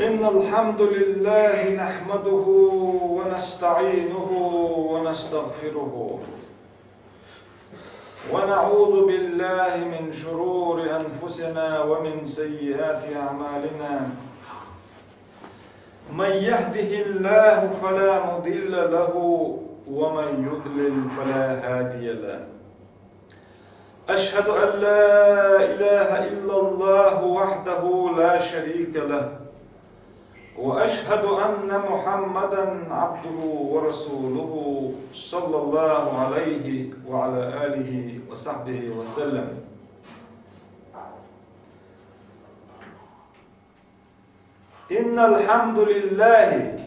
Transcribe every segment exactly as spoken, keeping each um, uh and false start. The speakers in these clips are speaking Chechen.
إن الحمد لله نحمده ونستعينه ونستغفره، ونعوذ بالله من شرور أنفسنا ومن سيئات أعمالنا. من يهده الله فلا مضل له، ومن يضلل فلا هادي له. أشهد أن لا إله إلا الله وحده لا شريك له، وأشهد أن محمدا عبده ورسوله، صلى الله عليه وعلى آله وصحبه وسلم. إن الحمد لله.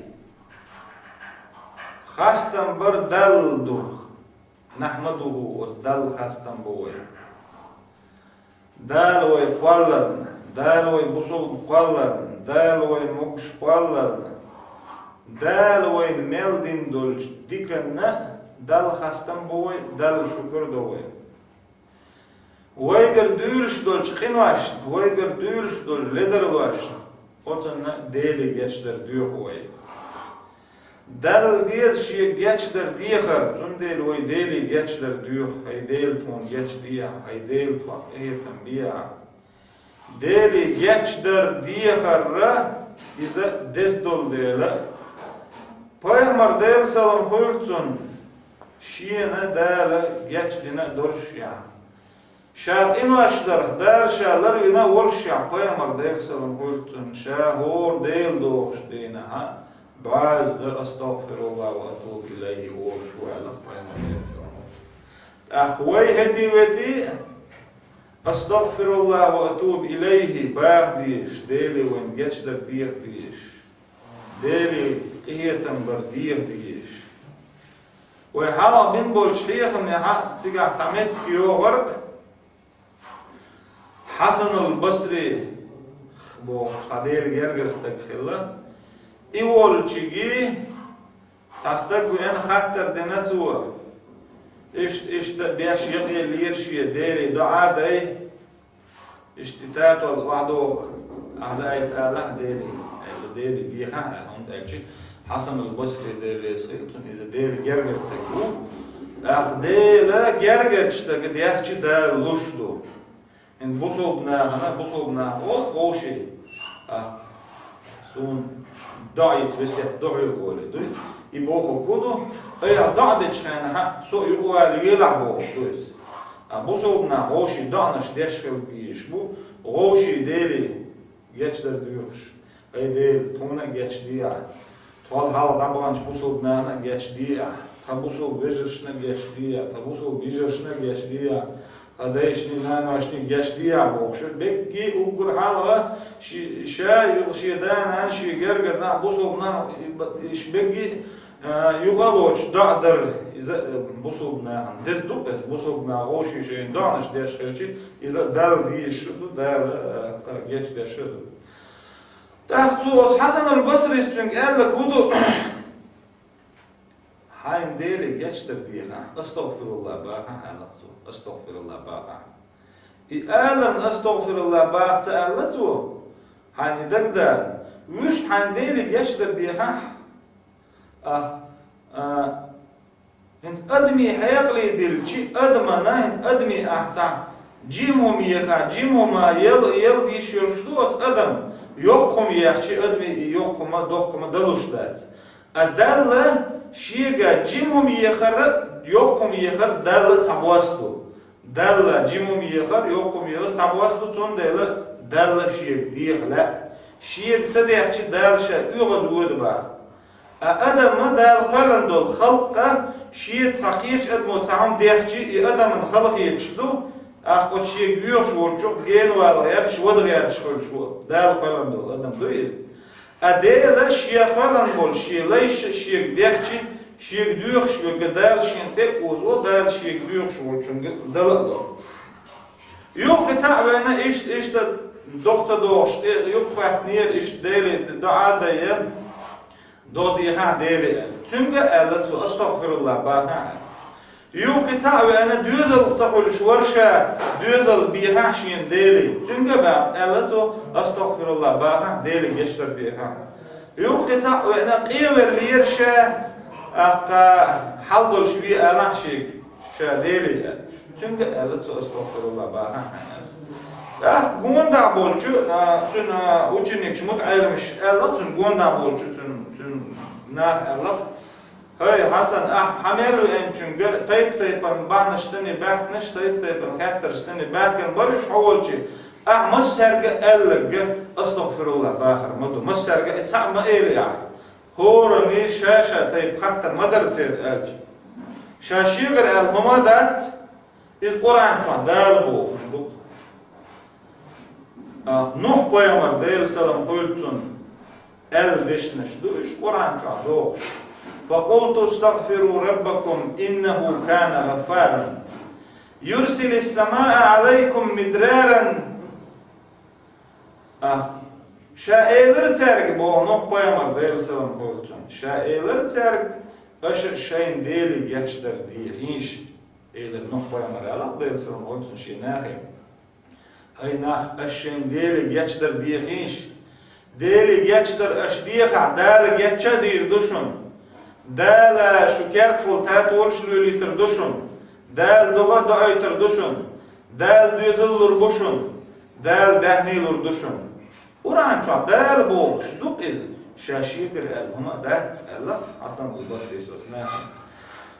Хастам бар Далла ду. نحمده, оцу Далла хастам бо вай. Дала вай кхолларна, Дала вай бусулба кхолларна, Дала вай могуш кхолларна, Дала вайна мел дина долчу диканна Далла хастам бо вай, Далла шукур до вай. Вайгара дуьйлуш долчу къиношна, вайгара дуьйлуш долчу ледарлошна, оцунна Деле гечдар доьху вай. Далла деза шега гечдар дехар, цундела вай Деле гечдар доьху, хӀай Дела, тхуна гечдехьа, хӀай Дела, тхох къинхетам бехьа. Деле гечдар дехарра иза деза долу дела, пайхамар, Делан салам хуьлда цунна, шена Дала гечдина а долуш яхьа. Ша къинош дарх Дала ша ларвина а волуш яхьа, пайхамар, Делан салам хуьлда цунна, ша хӀора Дела дохуш дийнахьа, бӀозза «АстагӀфируллахӀ ва атубу илайхӀи» олуш ву аьлла пайхамар, Делан салам хуьлда цунна. ТӀаккха вай хӀетий-ветий «АстагӀфируллахӀ ва атубу илайхӀи» баха дезаш, Деле вайна гечдар деха дезаш, Деле къинхетам бар деха дезаш. Вай хьалха бина болчу хьехамехьа цигахь цхьа меттиг йогӀург, Хьасанул Басри бохуш цхьа Деле гергара стаг хилла. И волчуьнга цхьа стаг веана, хаттар дина цо. Иштта, иштта беш якъаеллера шен, Деле доӀа дай. Иштта и татол охьадогӀу, ахьа даийта алахь Деле, аьлла, Деле дехахь аьлла, хӀунда аьлча Хьасанул Басри, Дела реза хуьлда цунна, иза Деле гергара стаг ву. ТӀаккха Дела гергарчу стага дехча Дала луш ду. ХӀинца бусулба нахана, бусулба нах олу вовшийн, ах, суна доӀа йица весет до хьоьга олий, дуй? И бохург хӀун ду? Айхьа доӀа дечу хенахьа со юкъавала велахь бохург ду иза. А бусулба нах вовшийн доӀанаш деш хила безаш бу, вовшийн Деле гечдар доьхуш. Ай Дела, тхуна а гечдехьа, тхол хьалха дӀабаханчу бусулба нахана а гечдехьа, тхан бусулба вежаршна а гечдехьа, тхан бусулба йижаршна а гечдехьа, тхан дайшний, наношний гечдехьа бохуш, бегги уггар хьалха ши-, ша юха шен да-нана, шен гергара нах, бусулба нах, и ба-, иш бегги, а, юха а лоцуш доӀа дар, иза, э, бусулба нахана деза ду-кх иза, бусулба наха вовшийн шайна доӀанаш деш хилча, иза Далла дезаш ду, Дала, а, гечдеш ду. ТӀаккха цо оцу Хьасанул Басрис цуьнга аьлларг хӀун ду? Хьайна Деле гечдар дехахь, астагӀфируллахӀ бахахь, аьлла цо, астагӀфируллахӀ бахахь. И аларна астагӀфируллахӀ баха ца аьлла цо, хьайна и дагадаларна, вуьшта хьайна Деле гечдар дехахь, ах, а, ХӀинца адамийн хьекъале дилчи, адамана, хӀинца адамийн ахь цхьа жима хӀума еха, жима хӀума ел, ел йиш йолуш ду оцу адам, йоккха хӀума ехчи, адамийн и йоккха хӀума, доккха хӀума далуш дац. А Далла шега жима хӀума ехар а, йоккха хӀума ехар а Далла цхьабосса ду. Далла жима хӀума ехар а, йоккха хӀума ехар а цхьабосса ду, цундела Далла шега деха лаьа. Шега ца дехчи, Дала ша оьгӀаз воьду баха. А адамна Дала кхоьллина долу халкъа шеца цхьа кхечу адамо цхьа хӀума дехчи, и адамна хала хеташ ду, ахь оцу шега воьхуш волчух гена вала гӀерташ, вада гӀерташ хуьлуш ву. Дала кхоьллина долу адам ду иза. А Дела шен кхоьллина болу шен лайша шега дехчи, шега доьхуш верг Дала шена тӀе а озо, Дала шега доьхуш волчуьнга дала а до. Юха кхин цхьаъ вайна иштта, иштта догӀа ца догӀуш, тӀе юха хӀоьттинера иштта Деле доӀа а дайа, догӀа дехахь Деле аьлла. Цуьнга а аьлла цо, астагӀфируллахӀ бахахь аьлла. Юха кхин цхьаъ веана, доьзал ца хуьлуш вара ша, доьзал бехахь шена Деле. Цуьнга а баьхна, аьлла цо, астагӀфируллахӀ бахахь, Деле гечдар дехахь. Юха кхин цхьаъ веана, къевеллера ша, тӀаккха хьал долуш ве алахь шега, ша Деле аьлла. Цуьнга а аьлла цо, астагӀфируллахӀ бахахь хьайна. ТӀаккха гонаха болчу, а, цуьнан ученикаш, мутаӀеламаш аьлла, цуьнан гонаха болчу, цуьнан, цуьнан наха аьлла: «ХӀай, Хьасан, ахь хьан мел веанчуьнга тайп-тайпана бахьанаш санна баьхкинарш, тайп-тайпана хаттарш санна баьхкина бараш хьо волчу, ахь массаьрга а аьлларг астагӀфируллахӀ бахар ма ду, массаьрга а и цхьаъ ма элий ахь. ХӀоранна ша-ша тайпа хаттар ма дара церан», аьлча. Ша шегара аьлла хӀума дац, иза Къуръан чохь Дала бохуш ду. Нух пайхамар, Делан салам хуьлда цунна, аьлла дешнаш ду уьш Къуръан чохь дохуш: «فقلت استغفروا ربكم إنه كان غفارا يرسل السماء عليكم مدرارا». Ах, ша элира цаьрга, боху Нух пайхамар, Делан салам хуьлда цунна, ша элира цаьрга: «Аша шайн Деле гечдар дехийша», элира Нух пайхамар, аьлла Делан салам хуьлда цунна, шен нахе. «ХӀай нах, аша шайн Деле гечдар дехийша. Деле гечдар аша дехахь, Дала гечдар а дийр ду шуна. Дала шу кертахула татолаш лоьлуьйтур ду шуна. Дала догӀа а доуьйтур ду шуна. Дала доьзал а лур бу шуна. Дала даьхни а лур ду шуна». Къуръан чохь Дала бохуш ду-кх иза, ша шегара аьлла хӀума а дац, аьлла Хьасан аль-Басрис оцу нахана.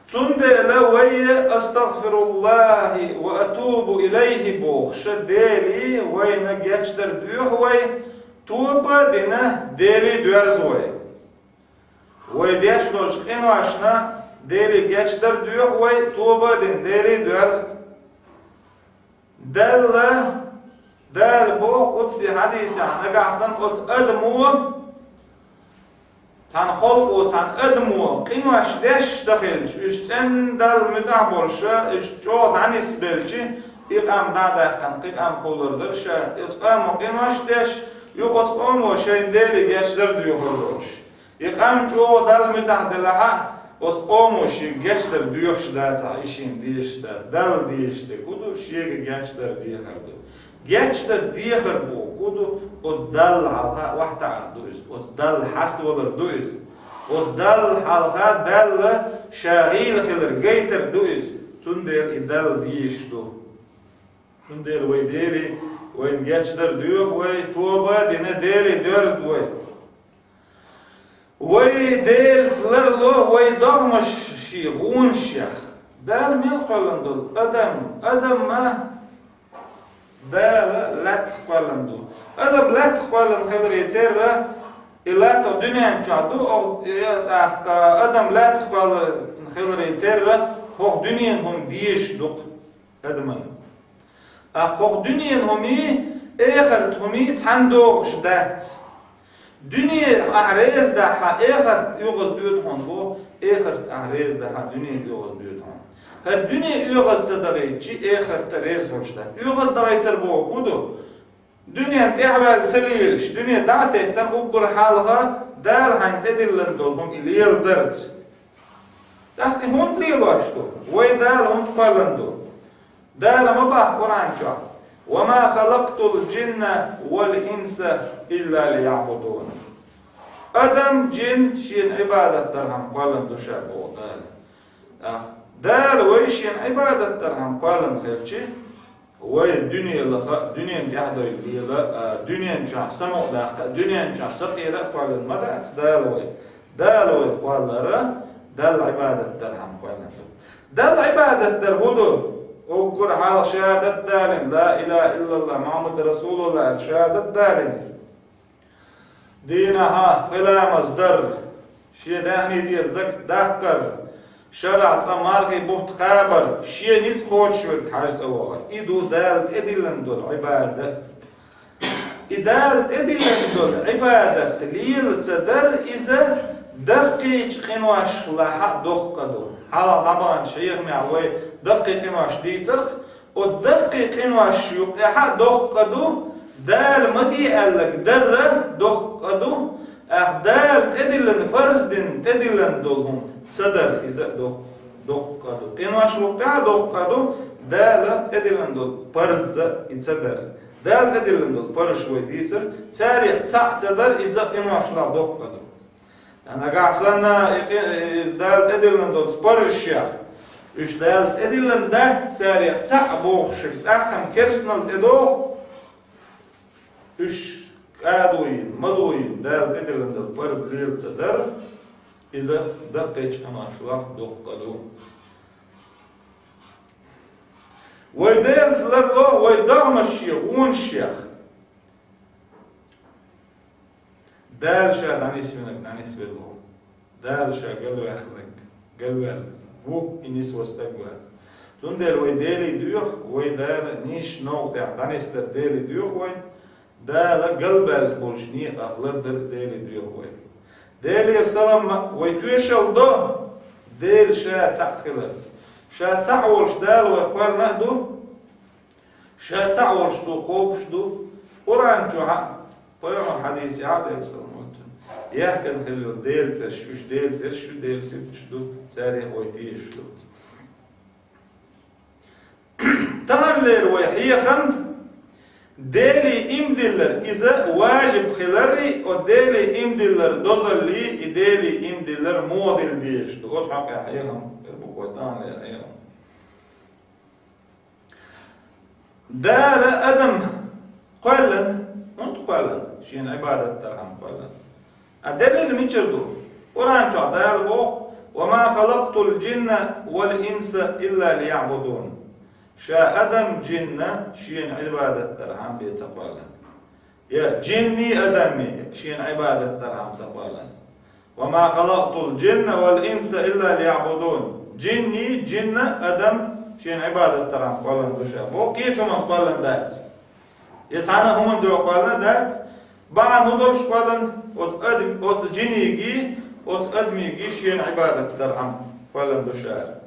Цундела вай «АстагӀфируллахӀ ва атубу илайхӀи» бохуш, Деле вайна гечдар доьху вай, тоба а дина, Деле доьрзу вай. Вай деш долчу къиношна Деле гечдар доьху вай, тоба а дина, Деле доьрзу. Далла, Дала боху оцу хьадисехь, нагахь санна оцу адамо, цхьана халкъо, цхьана адамо къинош деш ца хилча, уьш цӀена Далла муьтӀахь болуша, уьш чӀогӀа дӀанисбелча, и къам дӀа а даьккхина, кхин къам кхоллар дара ша, оцу къамо къинош деш, юха оцу къомо шайн Деле гечдар доьхур долуш. И къам чӀогӀа Далла муьтӀахь делахь а, оцу къомо шега гечдар доьхуш дацахь, и шена дезаш дац, Далла дезаш дерг хӀун ду, шега гечдар дехар ду. Гечдар дехар боху хӀун ду, оцу Далла хьалха охьатаӀар ду иза, оцу Далла хьаставалар ду иза. Оцу Далла хьалха Далла ша гӀийла хилар гайтар ду иза. Цундела и Далла дезаш ду. Цундела вай Деле, вайна гечдар доьху вай, тоба а дина, Деле доьрзу вай. Вай Делаца ларло вай догӀмаш шен гӀонашех. Дала мел кхоьллина долу адам, адам а Дала лаьттах кхоьллина ду. Адам лаьттах кхоьллина хиларе терра, и латто дуьнен чохь ду, о, э, тӀаккха адам лаьттах кхоьллина хиларе терра, хӀокху дуьненан хӀума дезаш ду-кх адаман. Ткъа хӀокху дуьненан хӀумий, эхартан хӀумий цхьаьна догӀуш дац. Дуьне ахь реза дахь, хьан эхарт оьгӀаз доьду хьуна боху, эхарт ахь реза дахь, хьан дуьне оьгӀаз доьду хьуна. ХӀара дуьне оьгӀаз ца дахийтича, эхарт а реза хуьлуш дац. ОьгӀаз дахийтар боху хӀун ду? Дуьненна тӀаьхьаваьлла ца лелаш, дуьне дӀа а теттина, уггар хьалха Дала хьайна тӀедиллина долу хӀума и леладарца. ТӀаккха и хӀунда лелош ду? Вай Дала хӀунда кхоьллина ду? Дала ма боху Къуръан чохь: «Ва ма халакътул джинна вал инса илла лияъбудун». Адам, джин шена Ӏибадат дархьама кхоьллина ду ша, боху Дала. ТӀаккха Дала вай шена Ӏибадат дархьама кхоьллина хилча, вай дуьне лаха а, дуьненна тӀаьхьадовла а, дуьнен чохь самукъадаккха а, дуьнен чохь сакъера а кхоьллина ма дац Дала вай. Дала вай кхоллар Далла Ӏибадат дархьама кхоьллина ду. Далла Ӏибадат дар хӀун ду? Уггар хьалха шахӀадат далийна, ла илаха иллаллахӀ, Мухьаммад расулуллахӀ аьлла шахӀадат далийна. Дийнахь хи ламаз дар, шен даьхни деза закат даккхар, шарахь цкъа мархий бутт кхабар, шен ницкъ кхочуш верг хьаьжцӀа вахар. И ду Дала тӀедиллина долу Ӏибадат. И Дала тӀедиллина долу Ӏибадат лела ца дар, иза даккхийчу къиношна лахь а доккха ду. Хьалха дӀабаханчу хьехамехь вай даккхий къинош дийцарх, оцу даккхий къинош юкъехь а доккха ду, Дала ма де аьлларг дар а доккха ду, тӀаккха Дала тӀедиллина, фарз дина тӀедиллина долу хӀума ца дар, иза а доккха. доккха ду. Къинош воккха доккха ду, Дала тӀедиллина долу парз и ца дар. Дала тӀедиллина долу парзаш вай дийцар, царех цхьаъ ца дар, иза къиношла доккха ду. Нагахь санна и къи-, и Дала тӀедиллина долу парзашех, уьш Дала тӀедиллина дац царех цхьаъ бохуш, тӀаккха керстанал тӀедогӀу, уьш кӀадо йина, мало йина, Дала тӀедиллина долу парз лела ца дар, иза даккхийчу къиношла доккха ду. Вай Делаца ларло вай догӀмашшех, вонашшех. Дала Ша дӀанисвинарг дӀанисвелла ву. Дала Ша галваьккхинарг галваьлла ву, и нисван стаг вац. Цундела вай Деле доьху, вай Дала нийсачу новкъа тӀехь дӀанисдар Деле доьху вай, Дала галбаьлла болчу некъах лардар Деле доьху вай. Делера салам вай тоьшалла до, Дела Ша цхьаъ хиларца. Ша цхьаъ волуш Дала вай кхоьллина а ду, Ша цхьаъ волуш Цо кхобуш ду. Къуръан чохь а, пайхамар хьадисехь а, Делера салам хуьлда цунна, яхкина хилла йолу Делан цӀераш, уьш Делан цӀераш ю, Делан сибаташ ду, царех вай тешаш ду. Таханлера вай хьехам Деле иман диллар, иза важиб хиларий, оцу Деле иман диллар дозаллий, и Деле иман диллар муха дилла дезаш ду. Оцу хьокъехь хьехам хир бу вай таханлера хьехам. Дала адам кхоьллина, хӀунда кхоьллина? Шена Ӏибадат дархьама кхоьллина. А делил мичара ду? Къуръан чохь Дала боху: «Ва ма халакътул джинна вал инса илла лиягӀбудун». Ша адам, джинна шена Ӏибадат дархьама бен ца кхоьллина. Я джинни адамми шена Ӏибадат дархьама ца кхоьллина. «Ва ма халакътул джинна вал инса илла лиягӀбудун». Джинни, джинна, адам шена Ӏибадат дархьама кхоьллина ду Ша. Бо кхечу хӀуманна кхоьллина дац. Я цхьана а хӀуманна дуьхьа кхоьллина дац. Бахьана хӀун долуш кхоьллина? Оцу адам, оцу джинниги, оцу адамиги шена Ӏибадат дархьама кхоьллина ду Ша.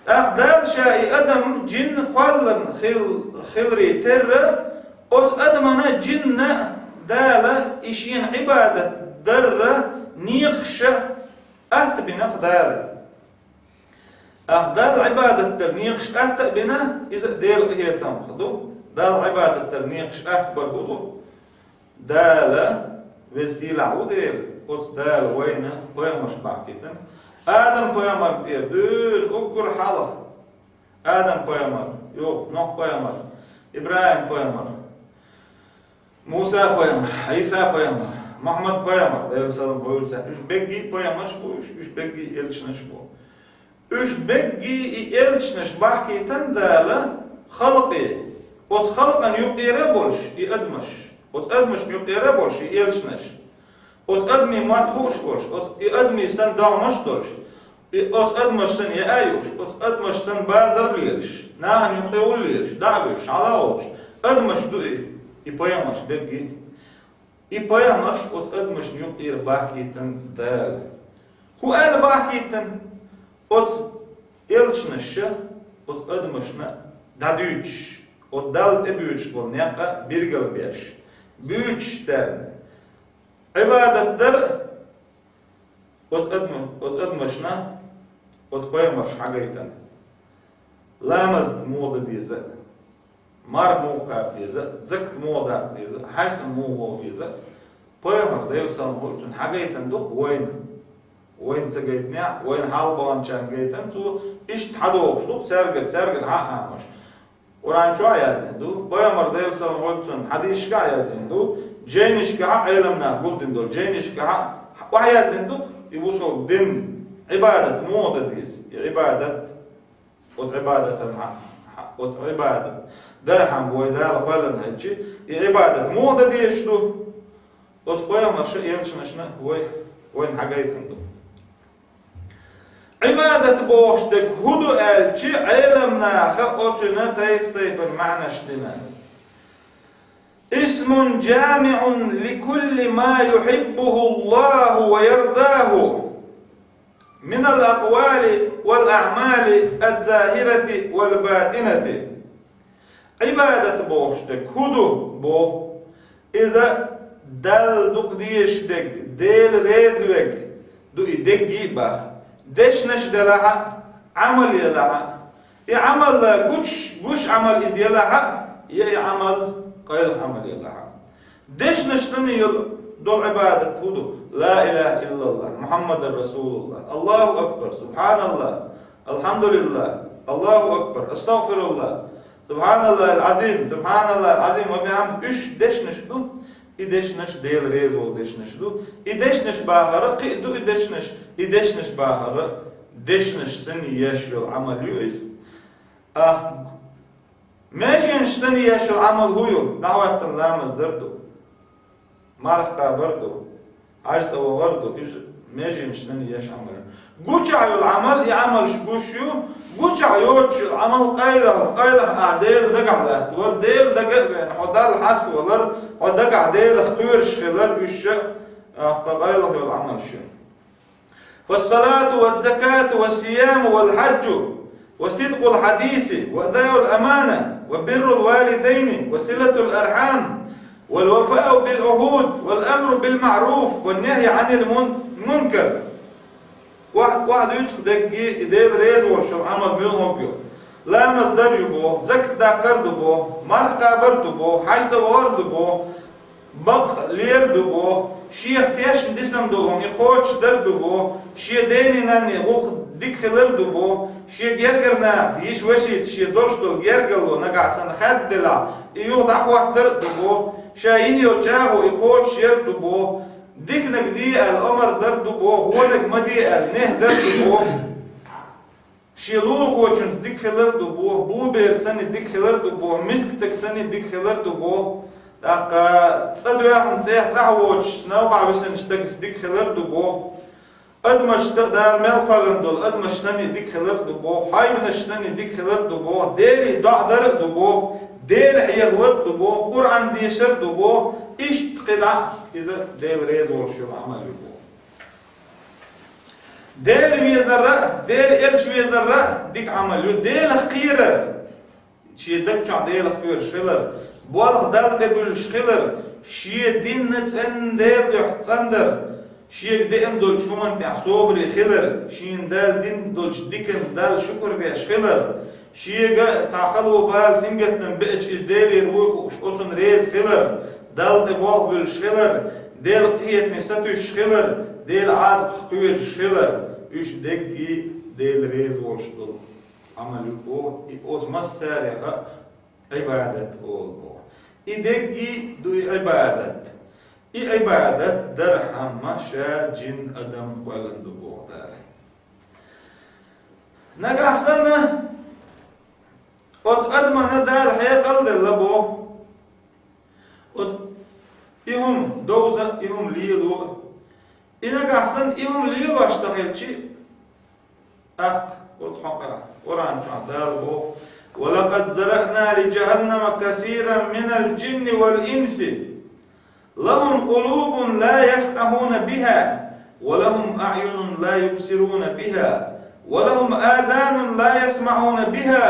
ТӀаккха Дала Ша и адам, джин кхоьллина хил-, хиларе терра, оцу адамана, джинна Дала и шена Ӏибадат дарра некъаш атта бина-кх Дала. ТӀаккха Далла Ӏибадат дар некъаш атта а бина, иза а Делан къинхетам ду. Далла Ӏибадат дар некъаш атта бар хӀун ду? Дала веза-сийлахь ву Дела, оцу Дала вайна пайхамарш бахкийтина. Адам-пайхамарна тӀера дуьйна уггар хьалха. Адам-пайхамар, юха Нохь-пайхамар, ИбрахӀим-пайхамар, Муса-пайхамар, Ӏийса-пайхамар, Мухьаммад-пайхамар, Делан салам хуьлда царна. Уьш бегги пайхамарш бу, уьш, уьш бегги элчанаш бу. Уьш бегги и элчанаш бахкийтина Дала халкъе, оцу халкъана юккъера а болуш и адамаш, оцу адамашна юккъера а болуш и элчанаш, оцу адамийн мотт хууш болуш, оцу и адамийн санна догӀмаш долуш, и оцу адамаш санна яа а юуш, оцу адамаш санна базар лелаш, нахана юккъе лелаш, дӀа а вуьйш, хьала а волуш, адамаш ду и, и пайхамарш бегги. И пайхамарш оцу адамашна юккъера бахкийтина Дала. ХӀун аьлла бахкийтина? Оцу элчанаша оцу адамашна дӀадуьйцуш, оцу Далла тӀебуьйцуш болу некъ билгалбеш, буьйцуш царна. Ӏибадат дар оцу адма-, оцу адамашна оцу пайхамарша хьагайтина. Ламаз муха дан деза, марха муха кхаба деза, закат муха даккха деза, хьаьжцӀа муха ваха веза, пайхамар, Делан салам хуьлда цунна, хьагайтина ду-кх вайна. Вайна ца гайтинехь, вайна хьалха баханчарна гайтина цо, иштта хьадогӀуш ду-кх цаьргара, цаьргара хьа а Ӏамош. Къуръан чохь а яздина ду, пайхамар, Делан салам хуьлда цунна, хьадисашкахь а яздина ду, жайнашкахь а Ӏеламнаха гулдина долу жайнашкахь а охьаяздина ду-кх и бусалба дин, Ӏибадат муха дан деза, и Ӏибадат. Оцу Ӏибадатан хьа-, хьа-, оцу Ӏибадат дархьама вай Дала кхоьллина хилча, и Ӏибадат муха дан дезаш ду? Оцу пайхамарша, элчанашна вай, вайна хьагайтина ду. Ӏибадат бохуш дерг хӀун ду аьлча, Ӏеламнаха оцуьнан тайп-тайпана маьӀнаш дина. Исмун жамиӀун ликулли ма юхиббуху Аллаху ва ярдаху. Минал акъвали вал аъмали аз-захирати вал батинати. Ӏибадат бохуш дерг хӀун ду боху? Иза Далла дукха дезаш дерг, Дела реза верг ду и дегги а боху. Дешнаш делахь а, Ӏамал елахьа. И Ӏамал гуш, гуш Ӏамал из елахьа, я и Ӏамал къайлах Ӏамал елахьа. Дешнаш санна йола, дола Ӏибадат хӀу ду? Ла илаха иллаллах, Мухаммадар Расулуллах, Аллаху акбар, субханаллах, алхамдулиллах, Аллаху акбар, астагфируллах, субханаллахил азим, субханаллахил азим ва бихамди, уьш дешнаш ду. И дешнаш Дела реза волу дешнаш ду. И дешнаш бахара кхин а ду и дешнаш, и дешнаш бахара дешнаш санна еш йолу Ӏамал ю иза. Ах, меженаш санна еш йолу Ӏамал хӀу ю? ДӀахӀоттан ламаз дар ду, марха кхабар ду, хьаьж цӀа вахар ду, иза меженаш санна еш Ӏамал ю. Гучахь йолу Ӏамал, и Ӏамалш гуш ю, гучахь йоцуш йолу Ӏамал къайлаха, къайлаха ахь Делан дагахь латтавар, Делан дага а веана, хьо Далла хьаставалар, хьо дагахь Делах кхоьруш хилар, уьш а, а, къайлаха йолу Ӏамалш ю. فالصلاة والزكاة والصيام والحج وصدق الحديث وأداء الأمانة وبر الوالدين وصلة الأرحام والوفاء بالعهود والأمر بالمعروف والنهي عن المنكر. Вахь-, вахь дуьйцух дегги и Дела реза волуш йолу Ӏамал муьлханиг ю. Ламаз дар ю боху, закат даккхар ду боху, марха кхабар ду боху, хьаьж цӀа вахар ду боху, бакъ лер ду боху, шех тешна дисина долу хӀума и кхочушдар ду боху, шен дений-нанний гӀуллакх дика хилар ду боху, шен гергара нахаца йиша-вашица шен долуш долу гергарло нагахь санна хадделахь, и юха дӀахӀоттар а ду боху, ша йина йолу чӀагӀо и кхочушъяр а ду боху, диканиг де аьлла омар дар ду боху, вониг ма де аьлла нехь дар ду боху. Шен лулахочуьнца дика хилар ду боху, буберца санна дика хилар ду боху, мискатагца санна дика хилар ду боху. ТӀаккха цӀа доьхна цӀехь цӀахь воцуш, новкъахь висинчу стагца дика хилар ду боху. Адамашца, Дала мел кхоьллина долу адамашца санна дика хилар ду боху, хьайбанашца санна дика хилар ду боху, Деле доӀа дар а ду боху, Дела хьехавар а ду боху, Къуръан дешар а ду боху, иштта кхидӀа а иза Дела реза волуш йолу Ӏамал ю боху. Дела везар а, Дела элча везар а дика Ӏамал ю. Делах кхерар, шен даг чохь Делах кхоьруш хилар, болх Далла тӀе буьллуш хилар, шен динна цӀенна Делан дуьхьа цӀандар, шега деана долчу хӀуманна тӀехь собаре хилар, шена Дала дина долчу диканна Далла шукур деш хилар, шега цхьа хало, бала, сингаттам беача иза Делера вуй хууш, оцунна реза хилар, Далла тӀе болх буьллуш хилар, Делан къинхетаме сатуьйсуш хилар, Делан Ӏазапах кхоьруш хилар, уьш дегги Дела реза волуш долу Ӏамал ю боху, и оцу массарех а Ӏибадат олу боху. И дегги ду и Ӏибадат. И Ӏибадат дархьама ша жин адам кхоьллина ду боху Дала. Нагахь санна, оцу адамана Дала хьекъал делла боху. Оцу и хӀума довза, и хӀума лело. И нагахь санна, и хӀума лелош ца хилчи, тӀаккха оцу хьокъехь Къуръан чохь Дала боху: «ولقد ذرأنا لجهنم كثيرا من الجن والإنس لهم قلوب لا يفقهون بها ولهم أعين لا يبصرون بها ولهم آذان لا يسمعون بها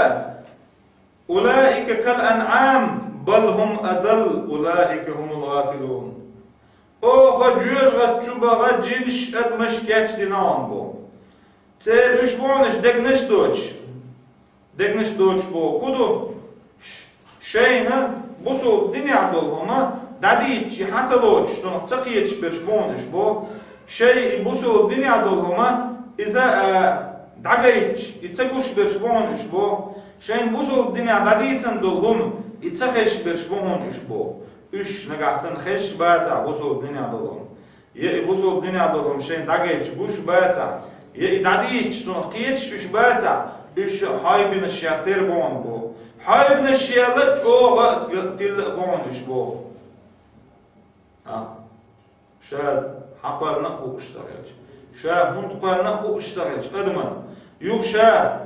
أولئك كالأنعام بل هم أضل أولئك هم الغافلون». Оха жоьжахати чу баха жинаш, адамаш кечдина хьуна боху. Церан уьш боху, уьш дегнаш доцуш. Дегнаш доцуш боху хӀун ду? Ш-, шайна бусулба динехь долу хӀума дӀадийча, и хьан ца лоцуш, цунах ца кхеташ берш боху уьш боху. Шай и бусулба динехь долу хӀума иза, а, дӀагайташ, и ца гуш берш боху уьш боху. Шайна бусулба динехь дӀадийцина долу хӀума, и ца хезаш берш боху уьш боху. Уьш нагахь санна хезаш бацахь бусулба динехь долу хӀума, я и бусулба динехь долу хӀума шайна дӀагайташ гуш бацахь, я и дӀадийцаш, цунах кхеташ уьш бацахь, уьш хьайбанаш шех тера боху боху. Хьайбанаш шел а чӀогӀа а тилла а боху уьш боху. А, ша хьан кхоьллина а хууш ца хилча, ша хӀунда кхоьллина а хууш ца хилча адаман, юха ша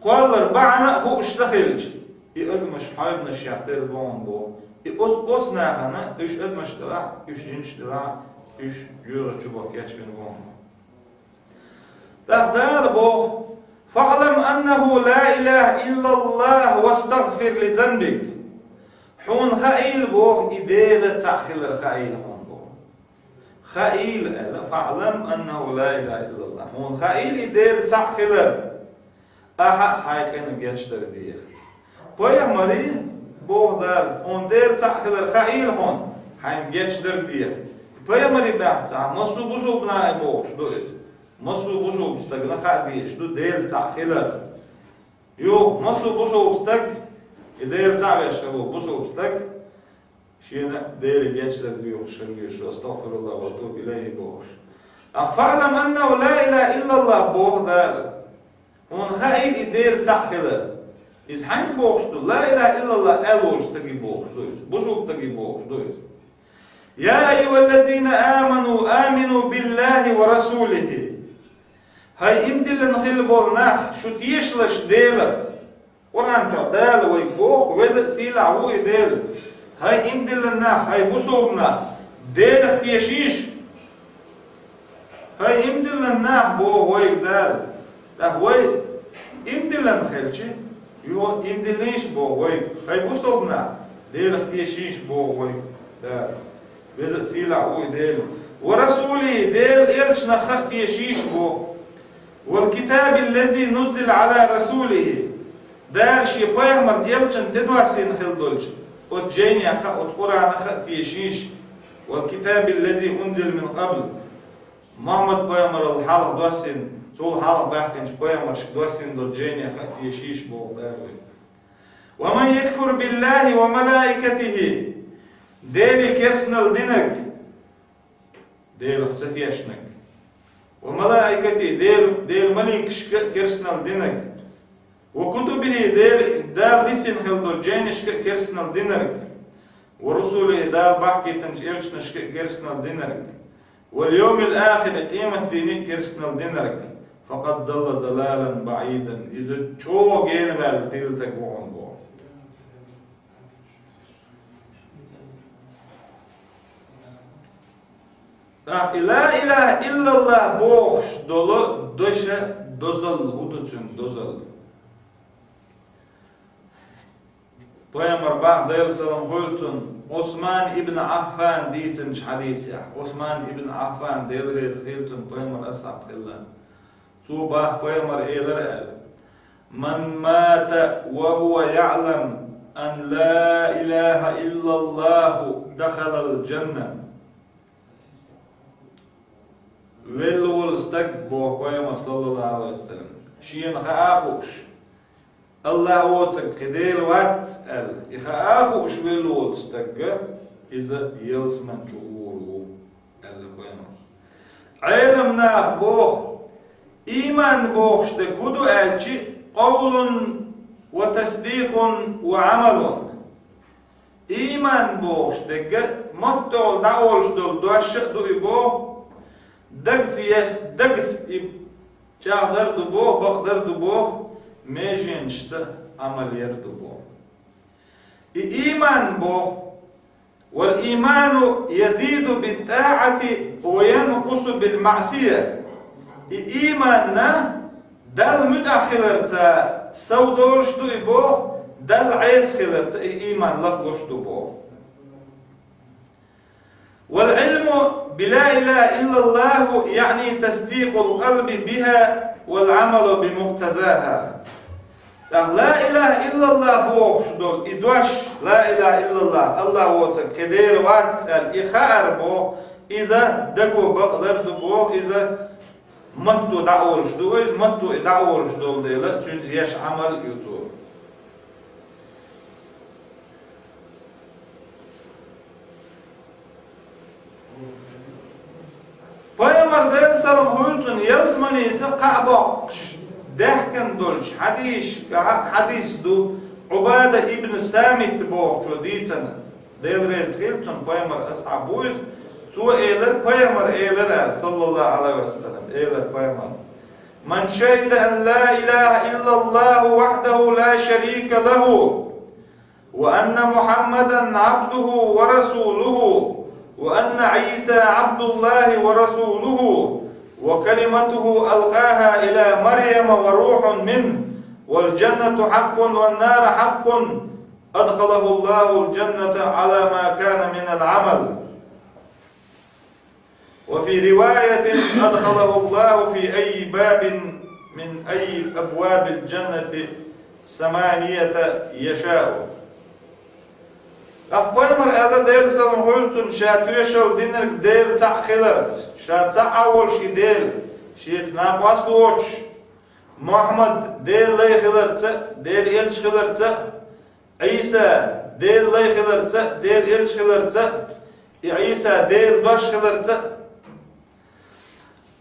кхоллар бахьана а хууш ца хилча, и адамаш хьайбанаш шех тера боху боху. И оц-, оцу нахана, уьш адамаш делахь, уьш жинаш делахь, уьш жоьжахати чу баха кечбина боху. ТӀаккха Дала боху: «فاعلم أنه لا إله إلا الله واستغفر لذنبك». Хьуна хаийла боху, и Дела цхьаъ хилар хаийла хьуна боху. Хаийла аьлла, «فاعلم أنه لا إله إلا الله». Хьуна хаийла и Дела цхьаъ хилар. Ахьа хьайн къинна гечдар деха. Пайхамаре, боху Дала, хьуна Дела цхьаъ хилар хаийла хьуна, хьайна гечдар деха. Пайхамаре баьхна цхьа массо а бусулба нахе бохуш ду иза. Массо а бусулба стагана хаа дезаш ду Дела цхьаъ хилар. Юха массо а бусулба стаг, и Дела цхьаъ веш хилла бусулба стаг, шена Дела гечдар доьхуш хила веза, астагфируллах ва атубу илайхи бохуш. Ахьа фаълам аннаху ла илаха иллаллах боху Дала. Хьуна хаийла и Дела цхьаъ хилар. Иза хьаьнга бохуш ду? Ла илаха иллаллах аьлла волчу стаге бохуш ду иза. Бусулба стаге бохуш ду иза. Я айюхаллазина аману, амину биллахи ва расулихи. ХӀай иман диллина хилла болу нах, шу тешалаш Делах. Къуръан чохь Дала вайга боху, веза а сийлахь ву и Дела. ХӀай иман диллина нах, хӀай бусулба нах, Делах тешийша. ХӀай иман диллина нах, боху вайга Дала. ТӀаккха вай иман диллина хилча, юха иман диллийша, боху вайга. ХӀай бусулба нах, Делах тешийша, боху вайга Дала. Веза а сийлахь ву и Дела. Ва расулихи, Делан элчанах а тешийша, боху. Вал китаби ллази нуззила ала расулихи. Дала шен пайхамарна элчанна тӀедоссийна хилла долчу оцу жайнех а, оцу Къуръанах а тешийша. Вал китаби ллази унзила мин къабл. Мухьаммад-пайхамарал хьалха доссийна, цул хьалха баьхкинчу пайхамаршка доссийна долчу жайнех а тешийша, боху Дала вайга. Ва ман якфур биллахи ва малаикатихи. Деле керстанал динарг, Делах ца тешнарг. Ва малаикатихи, Дела, Делан маликашка а керстанал динарг. Ва кутубихи, Дела, Дала диссина хилла долу жайнашка а керстанал динарг. Ва русулихи, Дала бахкийтинчу элчанашка а керстанал динарг. Вал йовмил ахири, къематдийне а керстанал динарг. Факъад далла далалан баӀидан. Иза чӀогӀа генаваьлла дилла стаг ву хьуна, боху. ТӀаккха и ла илаха иллаллах бохуш долу доша дозалла хӀу ду, цуьнан дозалла? Пайхамар боху, Делан салам хуьлда цунна, Ӏусман ибн Ӏаффан дийцинчу хьадисехь. Ӏусман ибн Ӏаффан, Дела реза хуьлда цунна, пайхамар асхьаб хилла. Цо боху, пайхамар элира аьлла: «Ман мата ва хува яълам ан ла илаха иллаллаху дахалал джанна». Велла волу стаг, боху пайхамар, саллаллаху Ӏалайхи ва саллам, шена хаа хууш, Аллах воцург кхин Дела вац аьлла, и хаа хууш велла волу стаг, иза ялсамани чу гӀур ву, аьлла пайхамар. Ӏеламнаха боху, ийман бохуш дерг хӀун ду аьлча, къовлун ва тасдикъун ва Ӏамалун. Ийман бохуш дерг маттахула дӀаолуш долу дош а ду и боху, дагца е-, дагца и чӀагӀдар ду боху, бакъдар ду боху, меженашца Ӏамал яр ду боху. И ийман боху, вал ийману язиду бит-тӀаӀати ва янкъусу бил-маӀсия. И ийманна Далла муьтӀахь хиларца сов долуш ду и боху, Далла Ӏеса хиларца и ийман лахлуш ду боху. Вал Ӏилму би ла илаха иллаллаху, яъни тасдикъул къалби биха вал Ӏамалу би мукътазаха. ТӀаккха ла илаха иллаллах бохуш долу и дош, ла илаха иллаллах, Аллах воцург кхин Дела вац аьлла, и хаар боху, иза даго бакъдар ду боху, иза матто дӀаолуш ду, иза матто и дӀаолуш долу дела, цуьнца еш Ӏамал ю цо. Пайхамар, Делан салам хуьлда цунна, ялсаманица кхаъ боккхуш даьхкина долчу хьадисашкахь хьадис ду, Ӏубада ибн Самит бохучо дийцина, Дела реза хуьлда цунна, пайхамар асхьаб ву иза, цо элира, пайхамар элира аьлла, саллаллаху Ӏалайхи ва саллам, элира пайхамар: «Ман шахида ан ла илаха иллаллаху вахьдаху ла шарика лаху». وأن محمدا عبده ورسوله، وأن عيسى عبد الله ورسوله، وكلمته ألقاها إلى مريم وروح منه، والجنة حق والنار حق، أدخله الله الجنة على ما كان من العمل. وفي رواية أدخله الله في أي باب من أي أبواب الجنة ثمانية يشاء. Ах пайхамар аьлла, Делан салам хуьлда цунна, ша тоьшалла динарг Дела цаӀ хиларца, ша цаӀ а волуш и Дела, шеца накъост воцуш, Мухьаммад Делан лай хиларца, Делан элча хиларца, Ӏийса Делан лай хиларца, Делан элча хиларца, и Ӏийса Делан дош хиларца,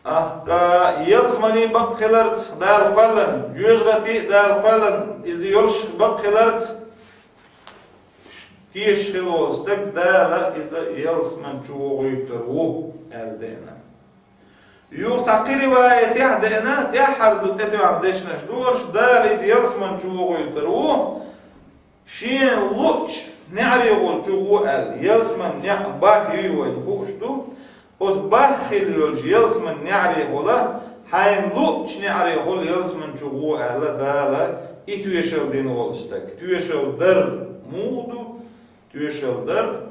Ахка ялсаманин бакъ хиларца Дала кхоьллина, жоьжахати а Дала кхоьллина, иза йолуш бакъ хиларца, тешаш хила волу стаг Дала иза ялсамани чу вохуьйтур ву аьлла деана. Юха цхьа кхин риваятехь деана, тӀаьххьара ду тӀетоьхна дешнаш ду хӀорш, Дала иза ялсамани чу вохуьйтур ву, шена луъучу неӀарехула чу гӀо аьлла, ялсаман неӀ бархӀ юй вайна хууш ду. Оцу бархӀ хила йолчу ялсаман неӀарехула, хьайна луъучу неӀарехула ялсаман чу гӀо аьлла Дала, и тоьшалла дина волу стаг. Тоьшалла дар муха ду? Тоьшалла дар,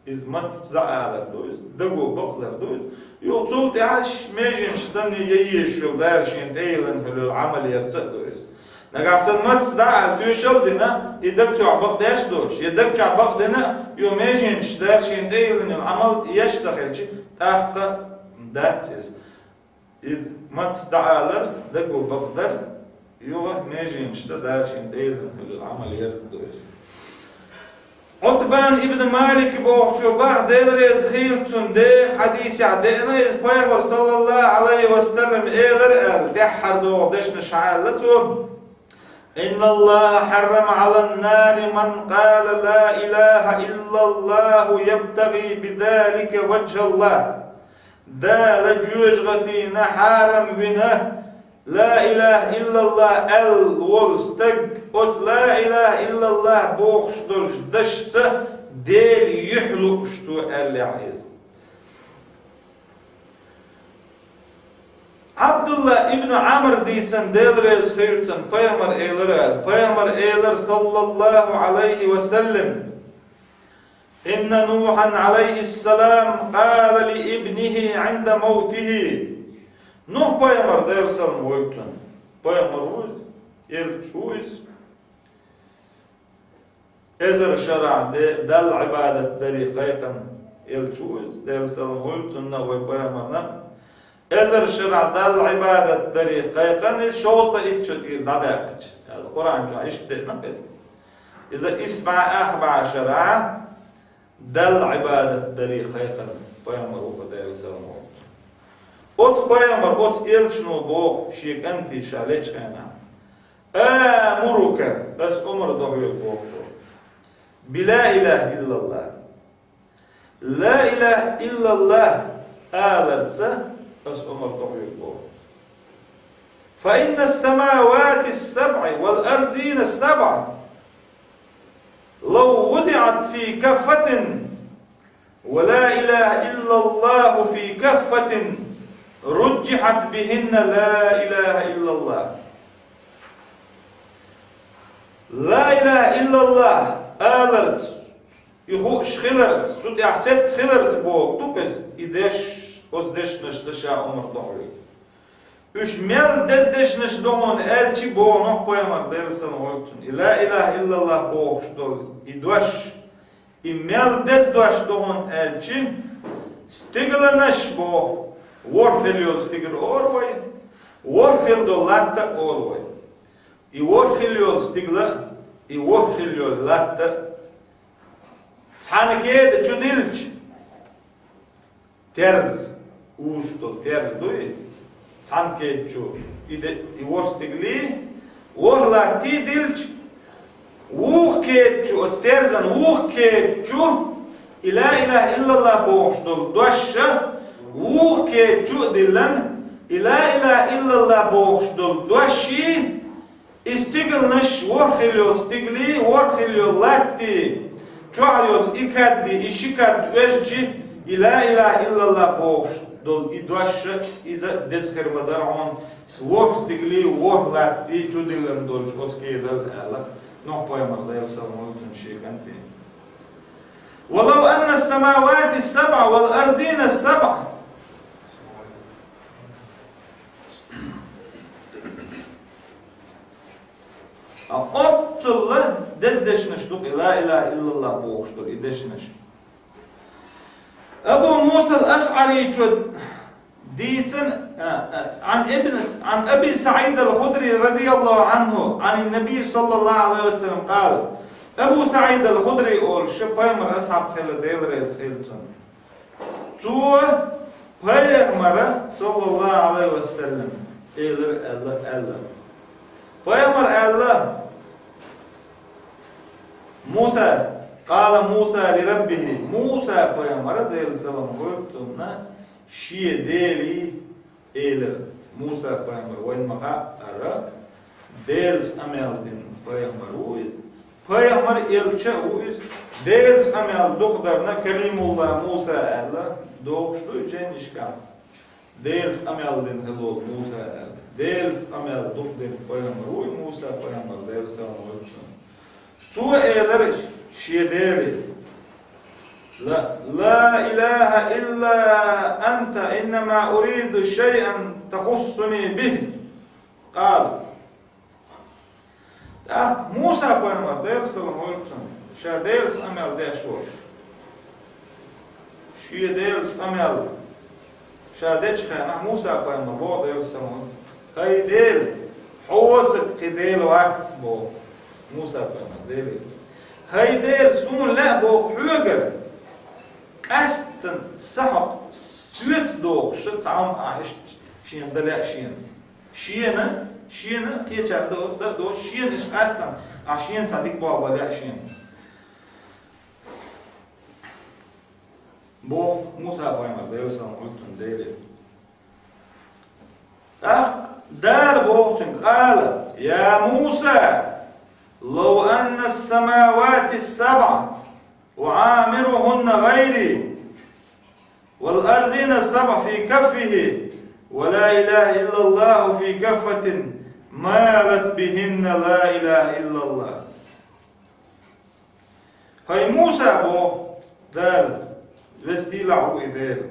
иза маттаца дӀаалар ду, иза даго бакъдар ду иза. Юха цул тӀаьхьа меженаш санна я езаш йолу Дала шена тӀейиллина хила йолу Ӏамал ярца а ду иза. Нагахь санна маттаца дӀаала тоьшалла дина, и даг чохь бакъдеш а доцуш, я даг чохь бакъдина, юха меженаш Дала шена тӀейиллина йолу Ӏамал еш а ца хилча, тӀаккха дац иза. Иза маттаца дӀаалар даго бакъдар, юха меженашца Дала шена тӀейиллина хила йолу Ӏамал ярца ду иза. Ӏутбан ибн Малик бохучо бах, Дела реза хила цунна, деха хьадисехь деана иза, пайхамар, саллаллаху Ӏалайхи ва саллам, элира аьлла, тӀаьххьара догӀу дешнаш хьаалла цо: إن الله حرم على النار من قال لا إله إلا الله يبتغي بذلك وجه الله. Дала жоьжахатина хьарам вина, ла илаха иллаллах аьлла волу стаг, оцу ла илаха иллаллах бохуш долчу дашца Дела юьхь лууш цо аьллехь иза. Ӏабдулла ибн Ӏамр дийцина, Дела реза хила цунна, пайхамар элира аьлла. Пайхамар элира, саллаллаху Ӏалайхи ва саллам: إن نوحا عليه السلام قال لابنه عند موته. Нух пайхамар, Делан салам хуьлда цунна, пайхамар ву иза, элча ву иза, эзар шарахь де-, Далла Ӏибадат даре кхайкхина элча ву иза, Делан салам хуьлда цунна, вай пайхамарна. Эзар шарахь Далла Ӏибадат даре кхайкхина иза, шовзткъа итт шо тӀера дӀадаьккхича, аьлла, Къуръан чохь иштта деана иза. Иза исбӀе ах бӀе шарахь Далла Ӏибадат даре кхайкхина пайхамар ву-кх, Делан салам хуьлда цунна. Оцу пайхамар, оцу элчано боху шен кӀанте ша лечу хенахь: «Амурука, ас омра до хьоьга», боху цо, «би ла илаха иллаллах». «Ла илаха иллаллах» аларца ас омра до хьоьга, боху. «Фа инна ас-самавати ас-сабъа вал арзина ас-сабъа лав вудиӀат фи каффатин, ва ла илаха иллаллаху фи каффатин, ружжихьат бихинна ла илаха иллаллах». «Ла илаха иллаллах» аларца, и хууш хиларца, цу тӀехь сецца хиларца боху ду-кх иза, и деш, оцу дешнашца ша омра до хьоьга. Уьш мел деза дешнаш ду хьуна аьлча, боху Нух пайхамар, Делан салам хуьлда цунна, и ла илаха иллаллах бохуш долу и дош, и мел деза дош ду хьуна аьлча, стигланаш, боху, ворхӀ хила йолу стигла олу вай, ворхӀ хила долу латта а олу вай. И ворхӀ хила йолу стигла а, и ворхӀ хила йолу латта а цхьана кеда чу дилча, терз, уьш долу терз дуй, цхьана кеда чу и де-, и ворхӀ стиглий, ворхӀ латтий дилча, вукху кеда чу, оцу терзан вукху кеда чу и ла илаха иллаллах бохуш долу дош а вукху кеда чу а диллина, и ла илаха иллаллах бохуш долу доший, и стигланаш, ворхӀ хила йолу стиглий, ворхӀ хила йолу латтий, чохь йолу и кад, и ши кад оьзча, и ла илаха иллаллах бохуш долу и дош а, иза деза хир ма дара хьуна, ворхӀ стиглий, ворхӀ латтий чу диллина долчу оцу кедал, аьлла Нух пайхамар, Делан салам хуьлда цунна, шен кӀанте. «Ва лав анна ас-самавати ас-сабъа вал арзина ас-сабъа». Оццул деза дешнаш ду-кх и ла илаха иллаллахӀ бохуш долу и дешнаш. Абу Муса ал-АшӀаричо дийцина, а, а, Ӏан ибн С-, Ӏан Аби СаӀид ал-Худри радияллаху Ӏанху, Ӏан ан-Наби саллаллаху Ӏалайхи ва саллам къала. Абу СаӀид ал-Худри олуш, пайхамар асхьаб хилла, Дела реза хила цунна. Цо пайхамара, саллаллаху Ӏалайхи ва саллам, элира аьлла, аьлла. Пайхамар аьлла: «Муса, къала Муса ли раббихи». Муса пайхамара, Делан салам хуьлда цунна, шен Деле элира. Муса пайхамар вайна ма-хаъара, Делаца къамел дина пайхамар ву иза. Пайхамар, элча а ву иза. Делаца къамел дукха дарна, Калимулла Муса аьлла, дохуш ду и жайнашкахь. Делаца къамел дина хилла волу Муса аьлла. Делаца къамел дукха дина пайхамар ву и Муса пайхамар, Делан салам хуьлда цунна. Цо элира шен Деле: «Ла, ла илаха илла анта, иннама уриду шайъан тахуссуни бихи». Къала. ТӀаккха Муса пайхамар, Делан салам хуьлда цунна, ша Делаца къамел деш волуш, шен Делаца къамел ша дечу хенахь, Муса пайхамар боху, Делан салам хуьлда цунна: «ХӀай Дела, хьо воцург кхин Дела вац», – боху Муса пайхамар Деле. «ХӀай Дела, суна лаьа, – боху, – хьоьгара къаьсттина са хьокху соьца дохуш цхьа хӀума ахь иштта шена дан лаьа шена». Шена, шена кхечарна дан а доцуш, шена иштта къаьсттина ахь шена цхьа дика болх бан лаьа шена, боху Муса пайхамар, Делан салам хуьлда цунна, Деле. ТӀаккха Дала боху цуьнга: «Къала: я Муса, лав анна ас-самавати ас-сабъа ва Ӏамирухунна гӀайри, вал арзина ас-сабъа фи каффихи, ва ла илаха иллаллаху фи каффатин, малат бихинна ла илаха иллаллах». ХӀай Муса, боху Дала, веза-сийлахь ву и Дела.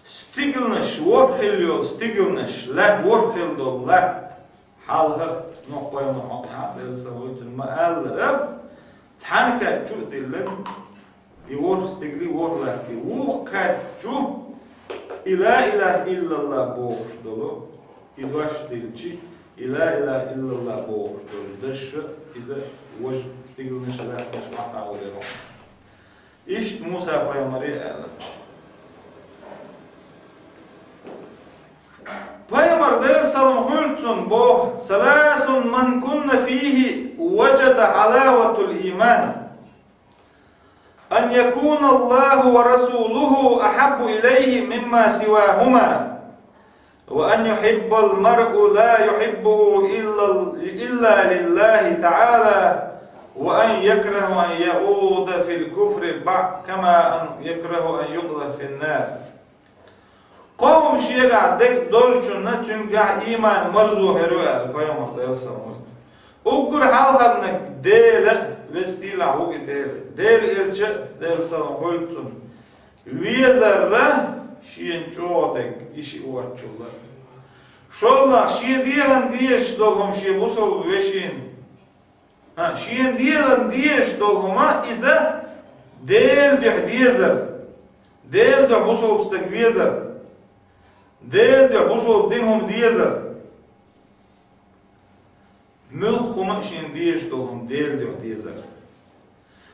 Стигланаш ворхӀ хилла йолу стигланаш, лаьтта ворхӀ хилла долу латта, хьалха Нухь пайхамар хьокъехь, Делан салам хуьлда цунна, ма-аллара, цхьана кад чу а тиллина, и ворхӀ стигли, ворхӀ латти, вукху кад чу и ла илаха иллаллах бохуш долу и дош дилчи, и ла илаха иллаллах бохуш долу дашша иза важа стигланаш, латтанаш хьакхавалийра. Иштта Муса пайхамаре аьлла. Пайхамар, Делан салам хуьлда цунна, боху: «Саласун ман кунна фихи, важада хьалаватал ийман. Ан якуна Аллаху ва расулуху ахьаббу илайхи мимма сивахума». «وأن يحب المرء لا يحبه إلا، إلا لله تعالى، وأن يكره أن يعود في الكفر بع-، كما أن يكره أن يقذف في النار». Кхо хӀума шегахь дерг долчунна цуьнгахь ийман марзо хир ю аьлла, пайхамар, Делан салам хуьлда цунна. Уггар хьалхарниг Дела, веза-сийлахь ву и Дела, Делан элча, Делан салам хуьлда цунна, везарра, шена чӀогӀа дерг и шиъ воцчул а. ШолгӀа, шен дегӀан дезаш долу хӀума шен бусалба вешина. ХӀа, шен дегӀан дезаш долу хӀума иза Делан дуьхьа дезар. Делан дуьхьа бусалба стаг везар. Делан дуьхьа бусалба дина хӀума дезар. Муьлхха хӀума а шена дезаш долу хӀума Делан дуьхьа дезар.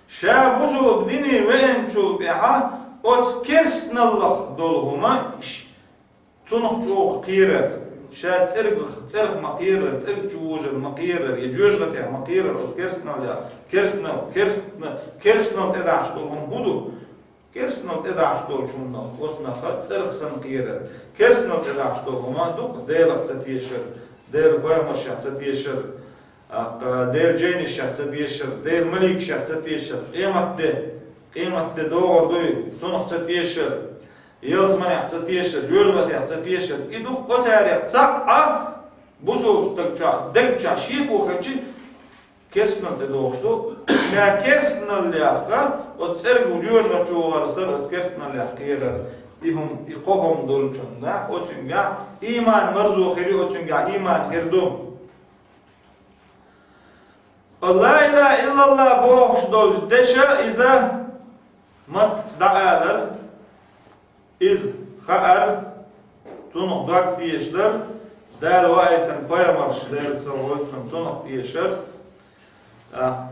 Ша бусалба дине веанчул тӀаьхьа оцу керстаналлах долу хӀума ш-, цунах чӀогӀа кхерар. Ша цӀергах, цӀерах ма кхерар, цӀерга чу вожар ма кхерар, я жоьжахатех ма кхерар, оцу керстаналлех, керстанал, керстна-, керстанал тӀедахьаш долу хӀума хӀун ду? Керстанал тӀедахьаш долчу хӀуманах, оцунах цӀерах санна кхерар. Керстанал тӀедахьаш долу хӀума ду-кх Делах ца тешар, Делан пайхамаршех ца тешар, тӀаккха Делан жайнашех ца тешар, Делан маликашех ца тешар, къематде, къематде догӀур дуй, цунах ца тешар, ялсаманех ца тешар, жоьжахатех ца тешар. И ду-кх оцарех цхьаъ а бусалба стаг чохь, дерг чохь шеко хилча, керстанал тӀедогӀуш ду. Ша керстаналлех, оцу цӀерга жоьжахати чу вахар санна, оцу керстаналлех кхерар. И хӀума, и кхо хӀума долчунна, оцуьнгахь ийман марзо хир ю, оцуьнгахь ийман хир ду. Ла илаха иллаллахӀ бохуш долчу деша иза маттаца дӀаалар, иза хаар, цунах дог тешар, Дала ваийтина пайхамарш, Делан салам хуьлда цунна, цунах тешар. А,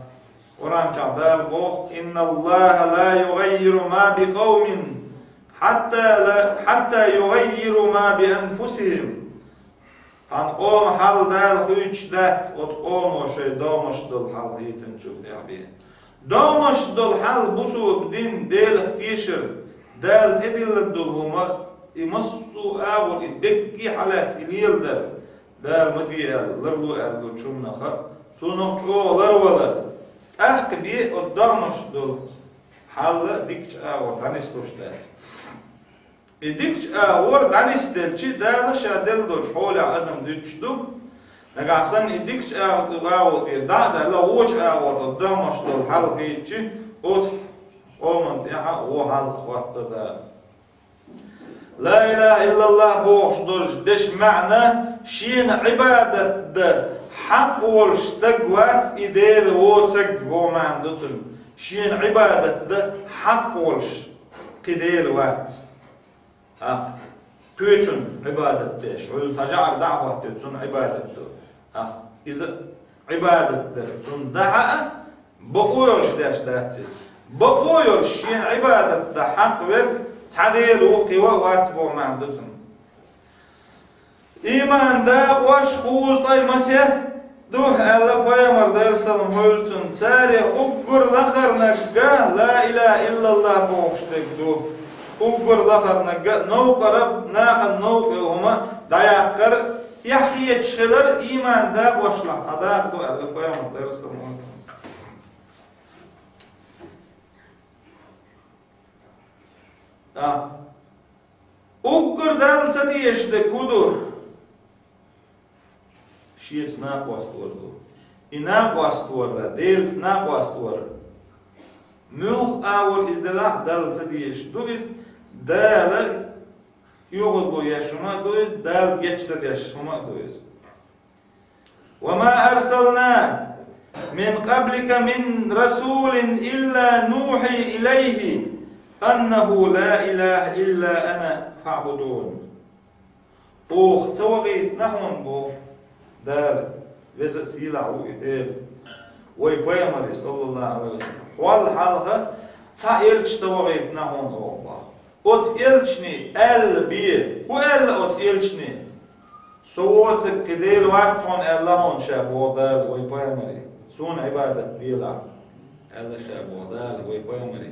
Къуръан чохь Дала боху: «Инналлаха ла югаййиру ма би къавмин, хьатта ла, хьатта югаййиру ма би анфусихим». Цхьана къоман хьал Дала хуьйцуш дац, оцу къомо шайн догӀмаш долу хьал хийцинчул тӀаьхьа бен. ДогӀмаш долу хьал бусулба дин Делах тешар, Дала тӀедиллина долу хӀума, и массо а агӀор, и дерриге а хьалаьцна и леладар, Дала ма де аьлла, ларло аьлла долчу хӀуманах а, цунах чӀогӀа ларвалар. ТӀаккха бен оцу догӀмаш долу хьал дикачу агӀор дӀанислуш дац. И дикачу агӀор дӀанисделчи, Дала ша делла долчу хьолехь адам дуьтуш ду. Нагахь санна и дикачу агӀор, агӀор тӀера дӀа а даьлла, вочу агӀор оцу догӀмаш долу хьал хийцичи, оцу къоман тӀехь а вон хьал хӀоттадо Дала. Ла илаха иллаллахӀ бохуш долчу дешан маьӀна: шена Ӏибадат дан хьакъ волуш стаг вац и Дела воцург, боху маьӀна ду цуьнан. Шена Ӏибадат дан хьакъ волуш кхин Дела вац. ТӀаккха кхечунна Ӏибадат деш, хьуьлла цхьа жӀар дӀа а хӀоттийча, цунна Ӏибадат до. ТӀаккха иза Ӏибадат дар цунна дӀа а, бакъо йолуш деш дац иза. Бакъо йолуш шена Ӏибадат дан хьакъ верг цхьа Дела ву, кхин ван а вац, боху маьӀна ду цуьнан. Ийман дакъош кхузткъе масех ду, аьлла пайхамар, Делан салам хуьлда цунна. Царех уггар лакхарниг ла илаха иллаллахӀ бохуш дерг ду. Уггар лакхарниг новкъара, нахана новкъа йолу хӀума дӀаяккхар, эхь хеташ хилар ийман дакъошлахь цхьа дакъа ду, аьлла пайхамар, Делан салам хуьлда цунна. ТӀаккха уггар Далла ца дезаш дерг хӀун ду? Шеца накъост вар ду. И накъост вар, Делаца накъост вар, муьлха агӀор иза делахь а, Далла ца дезаш ду иза, Дала оьгӀазло еш хӀума а ду иза, Дала геч ца деш хӀума а ду иза. «Ва ма арсална мин къаблика мин расулин илла нухьи илайхи аннаху ла илаха илла ана фаъбудун». Оха ца вахийтина хьуна, боху Дала, веза а сийлахь ву и Дела, вай пайхамаре, саллаллаху Ӏалайхи ва саллам, хьол хьалха цхьа элча ца вахийтина хьуна, оха, боху. Оцу элчане аьлла бен. ХӀун аьлла оцу элчане? Со воцург кхин Дела вац хьуна аьлла хьуна ша, боху Дала вай пайхамаре. Суна Ӏибадат делахь, аьлла ша, боху Дала вай пайхамаре.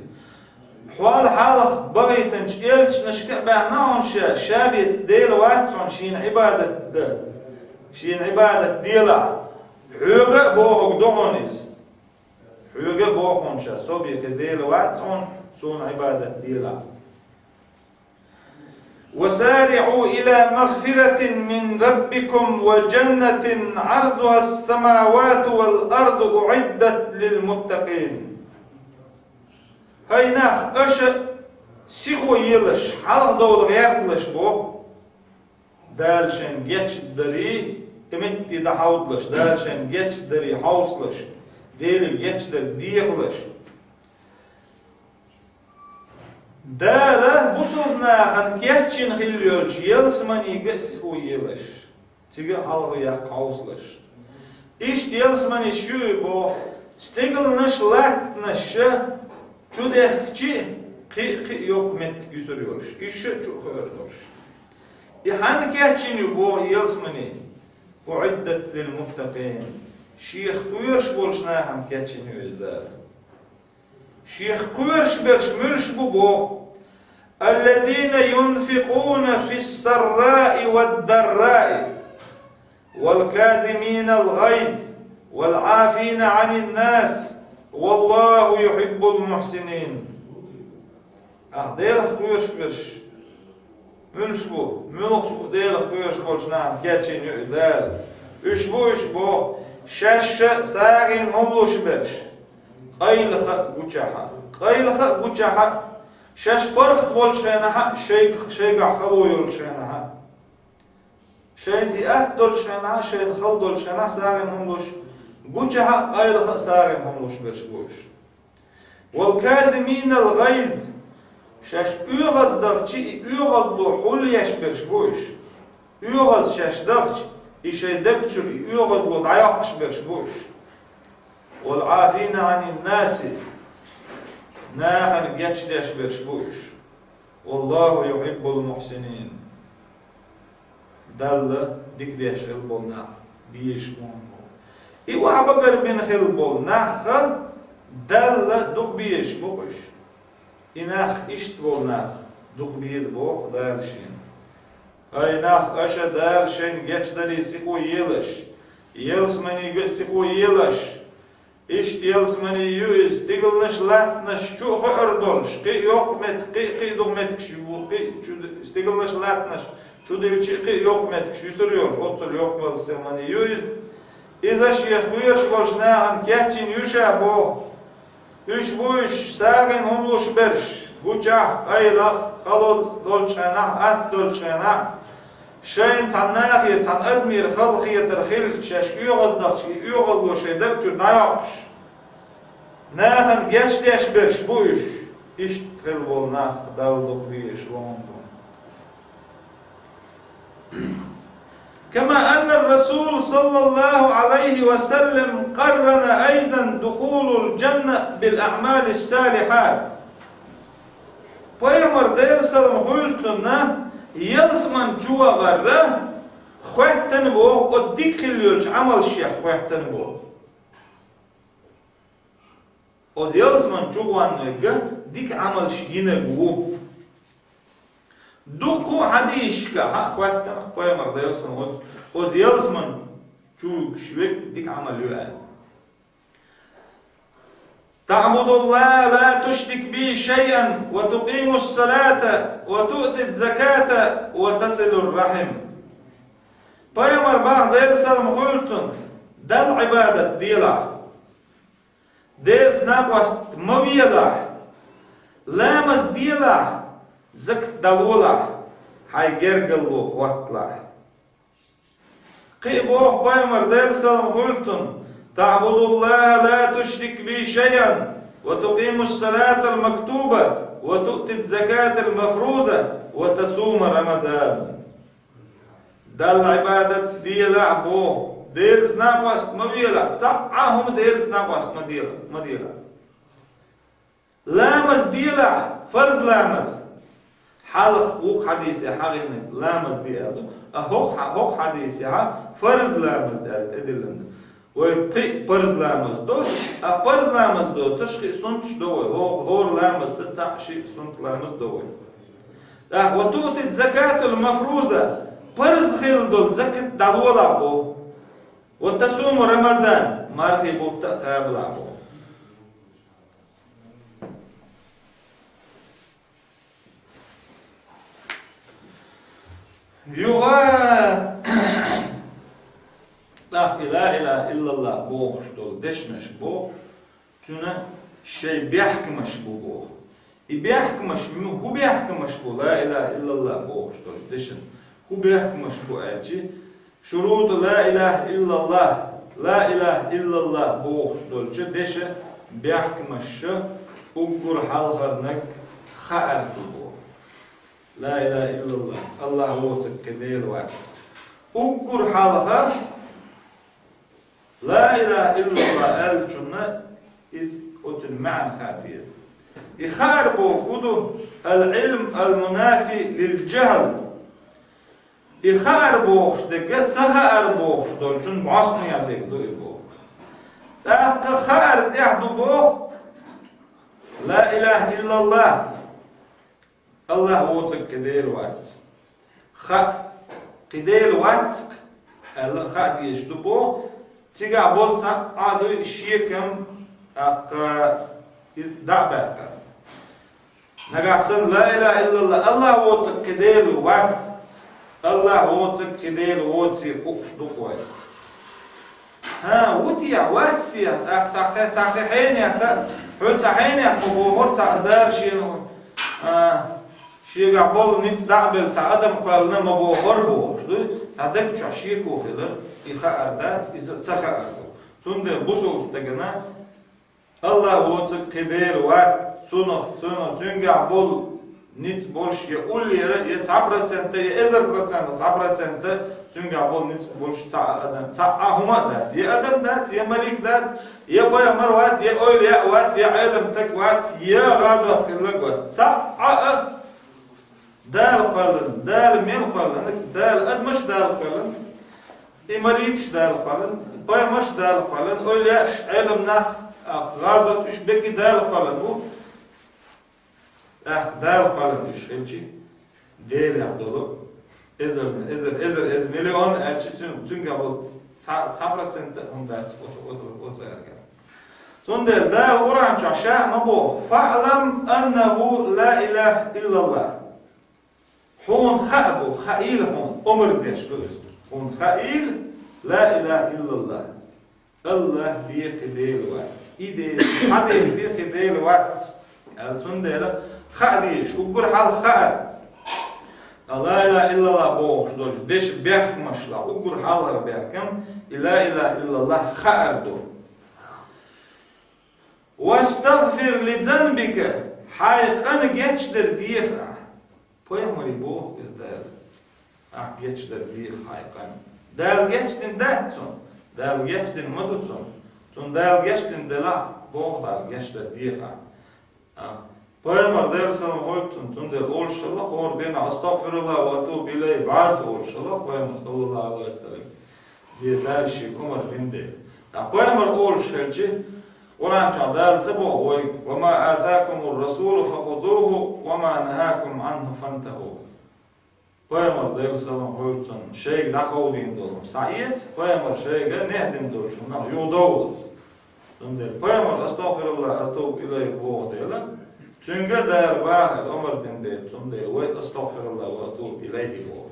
Хьол хьалха бахийтинчу элчанашка а баьхна хьуна ша, ша бен Дела вац хьуна шена Ӏибадат дан. Шена Ӏибадат делахь. Хьоьга а бохург ду хьуна иза. Хьоьга а боху хьуна ша, со бен кхин Дела вац хьуна, суна Ӏибадат делахь. «Ва сариӀу ила магфиратин мин раббикум ва джаннатин Ӏардуха ас-самавату вал арду уӀиддат лил муттакъин». ХӀай нах, аша сихо елаш, хьалха довла гӀерталаш, боху. Дала шайн гечдарий, и метте дӀахьовдалаш, Дала шайн гечдарий хьовсалаш, Деле гечдар дехалаш. Дала бусулба нахана кечйина хилла йолчу ялсаманига а сихо елаш, цига а хьалхаяккха хьовсалаш. Иштта ялсамани шуьйра боху, стигалнаш, латтанаш чудехкичи, кхин а, кхин а йоккха меттиг юьсур йолуш, уьш а чу а кхуьур долуш. И хьанна кечйина ю боху ялсамани? «УӀиддат лил муттакъин». Шех кхоьруш болчу нахана кечйина ю иза Дала. Шех кхоьруш берш муьлш бу боху? «Аллазина юнфикъуна фис-сарраи вад-дарраи, вал казиминал гӀайз, вал Ӏафина Ӏанин нас, валлаху юхиббул мухьсинин». Ахь Делах кхоьруш берш муьлш бу? Муьлхачу Делах кхоьруш болчу нахана кечйина ю и Дала. Уьш бу уьш боху, шаьш а сагӀина хӀума луш берш, къайлаха а гучахь а, къайлаха а гучахь а, шаьш паргӀат волчу хенахь а, шайг-, шайгахь хало йолчу хенахь а. Шайна и атта долчу хенахь а, шайна хала долчу хенахь а сагӀина хӀума луш, Гучахьа а, къайлаха а сагӀина хӀума луш берш бу уьш. «Вал казиминал гӀайз», шаьш оьгӀаздахча, и оьгӀазло хьулъеш берш бу уьш. ОьгӀаз шаьш дахча, и шайн даг чуьра и оьгӀазло дӀайоккхуш берш бу уьш. «Вал Ӏафина Ӏанин наси», нахана гечдеш берш бу уьш. «Валлаху юхиббул мухсинин». Далла дика деш хила болу нах безаш бу. И охьабагар бина хила болу нах а Далла дукха безаш бу уьш. И нах иштта болу нах дукха беза боху Дала шена. ХӀай нах, аша Дала шайна гечдаре сихо елаш, ялсаманига а сихо елаш. Иштта ялсамани ю иза, стигалнаш, латтанаш чу а хоьар долуш, кхин а йоккха меттиг, кхин а, кхин а дукха меттигаш ю, кхин а чу, стигалнаш, латтанаш чу дилча а, кхин а йоккха меттигаш юьсур йолуш, оццул йоккха ялсамани ю иза. Иза шен кхоьруш болчу нахана кечйина ю ша боху. Уьш бу уьш сагӀина хӀума луш берш, гучахь а, къайлах а, хало долчу хенахь а, атта долчу хенахь а. Шайна цхьана нахера, цхьана адамера халахетар хилча, шаьш оьгӀаздахча, и оьгӀазло шайн даг чуьра дӀайоккхуш, нахана гечдеш берш бу уьш, иштта хила болу нах Далла дукха безаш бу. كما أن الرسول صلى الله عليه وسلم قرن أيضا دخول الجنة بالأعمال الصالحات. Пайхамар, Делан салам хуьлда цунна, ялсамани чу вахар хоьттина боху, оцу дика хилла йолчу Ӏамалшех хоьттина боху. Оцу ялсамани чу гӀонниг дика Ӏамалш йинарг ву. Дуккха а хьадисашкахь а хоьттина пайхамар, Делан салам хуьлда цунна, оцу ялсамани чу вуьгуш верг дика Ӏамал ю аьлла. تعبد الله لا تشرك به شيئا وتقيم الصلاة وتؤتي الزكاة وتصل الرحم. Пайхамар боху, Делан салам хуьлда цунна, Далла Ӏибадат делахь, Делаца накъост ма велахь, ламаз делахь, закат дӀалолахь, хьайн гергарло хӀотталахь. Кхин а боху пайхамар, Делан салам хуьлда цунна: تعبد الله لا تشرك به شيئا وتقيم الصلاة المكتوبة وتؤتي الزكاة المفروضة وتصوم رمضان. Далла Ӏибадат делахь боху, Делаца накъост ма велахь, цхьа а хӀума Делаца накъост ма делахь, ма делахь. Ламаз делахь, фарз ламаз. Хьалха вукху хьадисехь хьахийнарг ламаз де аьлла ду, а хӀокху хьа-, хӀокху хьадисехь фарз ламаз аьлла тӀедиллина ду. Вай пхи а парз ламаз до, а парз ламаз доцурш кхин а сунташ до вай, хӀо-, хӀора ламазца цхьаъ шиъ сунт ламаз до вай. ТӀаккха: وتؤتي الزكاة المفروضة, парз хилла долу закат дӀалолахь боху. وتصوم رمضان, мархий бутт а кхабалахь боху. Юха тӀаккха и ла илаха иллаллахӀ бохуш долу дешнаш боху, цуьнан шайн бехкамаш бу боху. И бехкамаш, ну, хӀун бехкамаш бу ла илаха иллаллахӀ бохуш долчу дешан? ХӀун бехкамаш бу аьлчи, шуруту ла илаха иллаллахӀ, ла илаха иллаллахӀ бохуш долчу дешан бехкамаш, уггар хьалхарнаг хаар ду боху. Ла илаха иллаллахӀ, АллахӀ воцург кхин Дела вац. Уггар хьалха ла илаха иллаллахӀ аьллачунна иза оцун маьӀна хаа деза. И хаар боху хӀун ду? Ал-Ӏилм ал-мунафи лил-жахӀл. И хаар бохуш дерг а ца хаар бохуш долчун бӀостанехьа дерг ду и боху. ТӀаккха хаар тӀехь ду боху ла илаха иллаллахӀ. АллахӀ воцург кхин Дела вац. Хаа, кхин Дела вац аьлла хаа дезаш ду боху, цигахь болу цхьа а дуй шекам, тӀаккха иза дӀа а баьккхина. Нагахь санна ла илаха иллаллахӀ, АллахӀ воцург кхин Дела вац, АллахӀ воцург кхин Дела воций хууш ду-кх вай. ХӀан, ву техьа, вац техьа, тӀаккха цхьа кхе-, цхьа кхе хьенеха, хьуьлла цхьа хьенех ма бохура цхьа а дара шена, а, шегахь болу ницкъ дӀа а белла цхьа адам кхоьллина ма бохура бохуш ду, цхьа даг чохь шеко хилар, и хаар дац, иза ца хаар ду. Цундела бусалба стагана Аллах воцург кхин Дела вац, цунах, цунах, цуьнгахь болу ницкъ болуш я уллера, я цхьа процента, я эзар процента, цхьа процента цуьнгахь болу ницкъ болуш цхьа а адам, цхьа а хӀума а дац, я адам дац, я малик дац, я пайхамар вац, я эвлаяъ вац, я Ӏелам стаг вац, я гӀазот хилларг вац, цхьа а Дала кхоьллина, Дала мел кхоьллина, Дала адамаш Дала кхоьллина, и маликаш Дала кхоьллина, пайхамарш Дала кхоьллина, эвлаяаш, Ӏелам нах, а, гӀазот уьш берриг Дала кхоьллина бу. ТӀаккха Дала кхоьллина уьш хилча, Делах долу эзар, эзар, эзар, эзар, миллион аьлча, цуьнга, цуьнгахь болу цхьа, цхьа процент а хӀума дац оцу, оцу, оцу аьлла. Цундела Дала Къуръан чохь ша ма боху: «Фаълам аннаху ла илаха иллаллах». Хьуна хаа бу, хаийла хьуна, омра деш ду иза. Хьуна хаийла, ла илаха иллаллах. Аллах бен кхин Дела вац. И Дела, цхьа Дела бен кхин Дела вац. Аьлла, цундела хаа дезаш, уггар хьалха хаар. Ла илаха иллаллах бохуш долчу дешан бехкамашлахь уггар хьалхара бехкам, и ла илаха иллаллах хаар ду. «Вастагфир ли занбика», хьайн къинна гечдар деха ахь. Пайхамаре боху иза Дала. Ахь гечдар деха хьайн къинна. Дала гечдина дац цунна. Дала гечдина ма ду цунна. Цунна Дала гечдина делахь, боху Дала гечдар деха ахь. Ахь. Пайхамар, Делан салам хуьлда цунна, цундела олуш хилла хӀора дийнахь: «Астагфируллах ва атубу илайх», бӀаьрса олуш хилла пайхамар, саллаллаху Ӏалайхи ва саллам. Де Дала шега омра дина дела. Ткъа пайхамар олуш хилча, Къуръан чохь Дала ца боху вайга: «Ва ма атакумур расулу фахузуху, ва ма нахакум Ӏанху фантаху». Пайхамар, Делан салам хуьлда цунна, шайга дӀакховдийна долу схьаэца, пайхамар шайга нехь дина долчу хӀуманах юхадовла. Цундела пайхамар «Астагфируллах ва атубу илайх» боху дела, цуьнга Дала баха омра дина дела, цундела вай «Астагфируллах ва атубу илайхи» боху.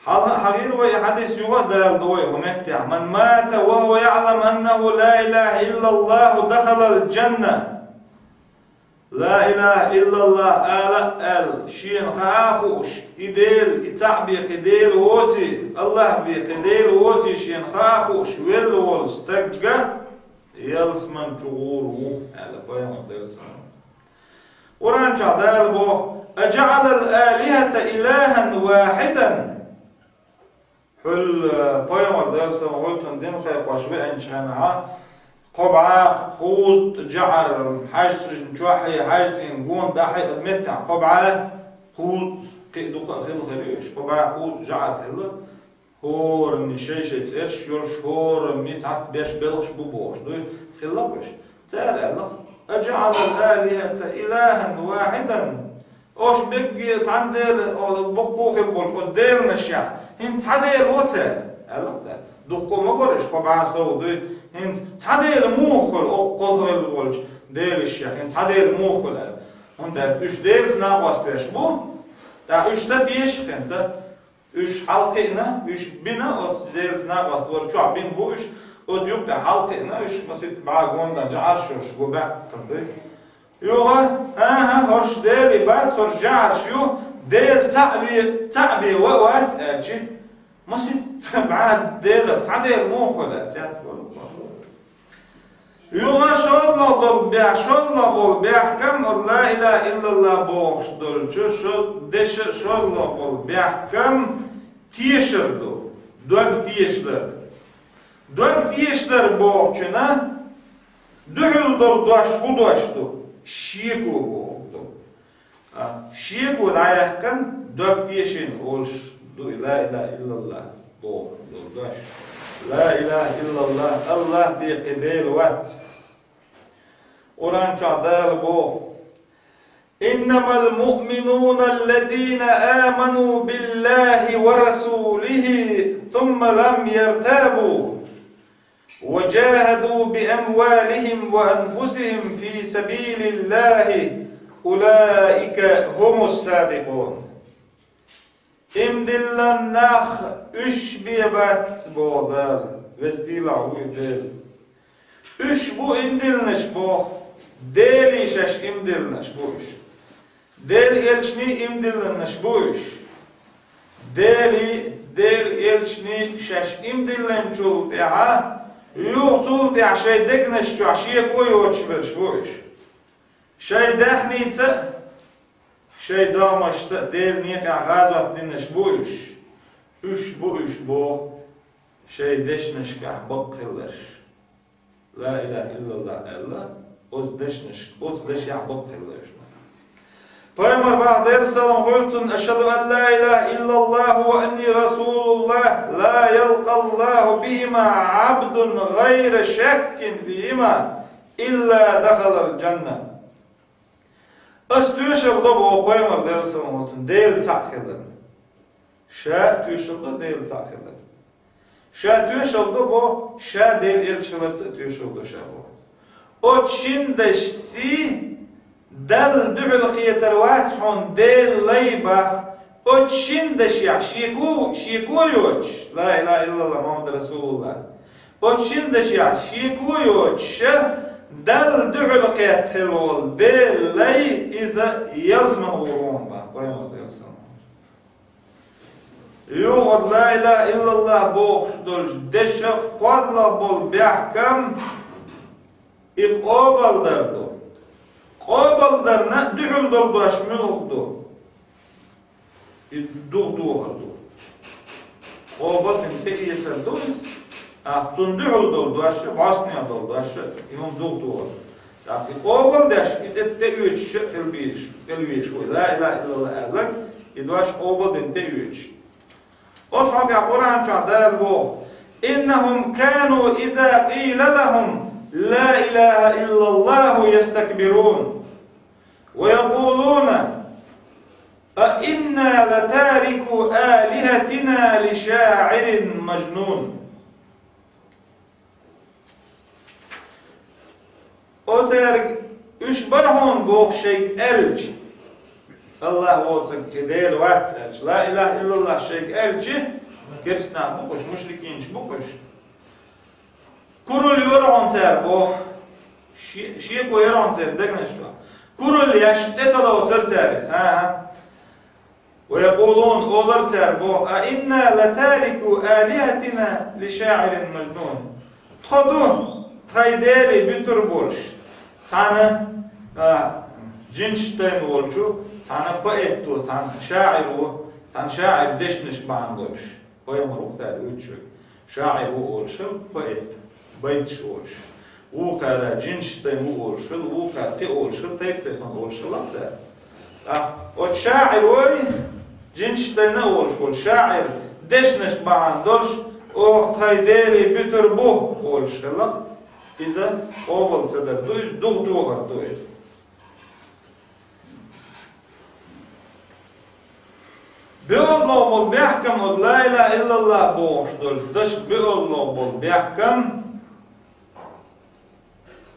Хьалха хьахийра вай и хьадис, юха а даладо вай хӀокху меттехь: «Ман мата ва хува яълам аннаху ла илаха иллаллаху, дахалал джанна». Ла илаха иллаллах ала а аьлла, шена хаа а хууш, и Дела, и цхьаъ бен кхин Дела воций, Аллах бен кхин Дела воций шена хаа а хууш, велла волу стаг ялсамани чу гӀур ву, аьлла пайхамар, Делан салам. Къуръан чохь Дала боху: «Аджаъалал алихата илахан вахидан». Хьуьлла, э, пайхамар, Делан салам хуьлда цунна, дин кхайкхош веанчу хенахь, кхо бӀе кхузткъа жӀар, хьаьжцӀа чохь а, хьаьжцӀийн гонаха а, оцу меттехь кхо бӀе кхузткъа, кхин а дукха а хилла хир ю уьш, кхо бӀе кхузткъа жӀар хилла. ХӀораммо шай-шай цӀераш йолуш, хӀораммо цхьацца беш белхаш бу бохуш дуй, хилла-кх уьш. Цара аьлла-кх: «Аджаъалал алихата илахан вахидан». Ош бегге цхьана Дела, о, боккха хилла болчу оцу деланашех хӀинца цхьа Дела ву церан, аьлла-кх цара. Дуккха ма бара уьш, кхо бӀе сов дуй, хӀинца цхьа Дела муха хуьлу, оккха хилла болчу делашех хӀинца цхьа Дела муха хуьлу аьлла. ХӀунда аьлча уьш Делаца накъост беш бу, ткъа уьш ца теша хӀинца. Уьш хьалакхиъна, уьш бина, оцу Делаца накъост вар чохь бина бу уьш, оцу юккъе хьалакхиъна, уьш масийтта бӀе гонаха жӀарш йолуш гу баьккхина дуй. Юха, аха, хӀорш Делий бац, хӀорш жӀарш ю, Дела цхьаъ ве-, цхьаъ бен ва а вац аьлча, масийтта бӀе делах цхьа Дела муха хуьлу аьлла, цец болу. Юха шозлагӀа долу бех-, шозлагӀа болу бехкам, ла илаха иллаллах бохуш долчу шо-, деша шозлагӀа болу бехкам тешар ду, дог тешадар. Дог тешадар бохучунна дуьхьал долу дош хӀун дош ду? Шеко бохург ду. А, шеко дӀаяьккхина, дог тешийна олуш ду и ла илаха иллаллах бохург долу дош. Ла илаха иллаллах, Аллах бен кхин Дела вац. Къуръан чохь Дала боху: «Иннамал муъминуна аллазина аману биллахи ва расулихи, сумма лам яртабу». «Ва джахаду би амвалихим ва анфусихим фи сабилиллахи, улаика хумус садикъун». Имдиллан нах уьш бен бац, боху Дала, веза-тилахь ву и Дела. Уьш бу имдилланаш, боху, Делий шаьш имдилланаш бу уьш. Делан элчаний имдилланаш бу уьш. Делий, Делан элчане шаьш иман диллинчул тӀаьхьа, юха цул тӀаьхьа шайн дегнаш чохь шеко йоцуш берш бу уьш. Шайн даьхница а, шайн догӀмашца а Делан некъехь гӀазот динарш бу уьш. Уьш бу уьш боху шайн дешнашкахь бакъ хилларш. Ла илаха иллаллах аьлла, оцу дешнаш, оцу дешех бакъ хилла уьш. Пайхамар боху, Делан салам хуьлда цунна: «Ашхаду ан ла илаха иллаллаху ва анни расулуллах, ла ялкъаллаху бихима абдун гайра шаккин фихима, илла дахалал джанна». Ас тоьшалла до боху пайхамар, Делан салам хуьлда цунна, Дела цхьаъ хиларна. Ша а тоьшалла до Дела цхьаъ хиларца. Ша тоьшалла до боху, ша Делан элча хиларца а тоьшалла до ша боху. Оцу шина дашций Далла дуьхьал кхетар вац хьуна Делан лай боху. Оцу шина дашехь шеко, шеко йоцуш, ла илаха иллаллах Мухаммад расулуллах. Оцу шина дашехь шеко йоцуш ша Далла дуьхьал кхетта хилла волу Делан лай, иза ялсамане гӀур ву хьуна боху пайхамар, Делан салам. Юха оцу ла илаха иллаллах бохуш долчу дешан кхозлагӀа болу бехкам и къобалдар ду. Къобалдарна дуьхьал долу дош муьлха ду? И духадохар ду. Къобал дина тӀеэцар ду иза. Ахь цунна дуьхьал долу дош а, бӀостанехь долу дош а, и хӀума духадохар ду. ТӀаккха и къобал деш, и тӀе, тӀеоьцуш а хила безаш, хила везаш ву. Ла илаха иллаллах аьлларг, и дош къобал дина тӀеоьцуш. Оцу хьокъехь Къуръан чохь Дала боху: «Иннахум кану иза къийла лахум ла илаха иллаллаху ястакбирун. Ва якъулуна: а инна латарику алихатина ли шаӀирин мажнун». Оцаьрга уьш бара хьуна боху шайга аьлча, Аллах воцург кхин Дела вац аьлча, ла илаха иллаллах шайга аьлча, керстанаш бу-кх уьш, мушрикинаш бу-кх уьш. Куралла йора хьуна цара боху, ше-, шеко яра хьуна церан дегнаш чохь. Куралла еш тӀе ца лоцура цара иза, хӀан-хӀа. Ва якъулун, олура цара боху: а инна латарику алихатина ли шаӀирин мажнун. Тхо ду тхайн делий буьтур болуш, цхьана, а, жинаш тайна волчу, цхьана поэто, цхьана шаӀиро, цхьана шаӀир дешнаш бахьана долуш. Пайхамар ву-кх цара вуьйцуш верг. ШаӀир ву олуш хилла поэт, байташ олуш. Вукхара жинаш тайна ву олуш хилла, вукхара кхин олуш хилла, тайп-тайпана олуш хилла цара. ТӀаккха оцу шаӀирой, жинаш тайна а олуш волу шаӀир, дешнаш бахьана долуш, оха тхайн делий буьтур бу олуш хилла. Иза къобал ца дар ду, иза духадохар ду иза. БиолгӀа болу бехкам, оцу ла илаха иллаллах бохуш долчу дашан биолгӀа болу бехкам,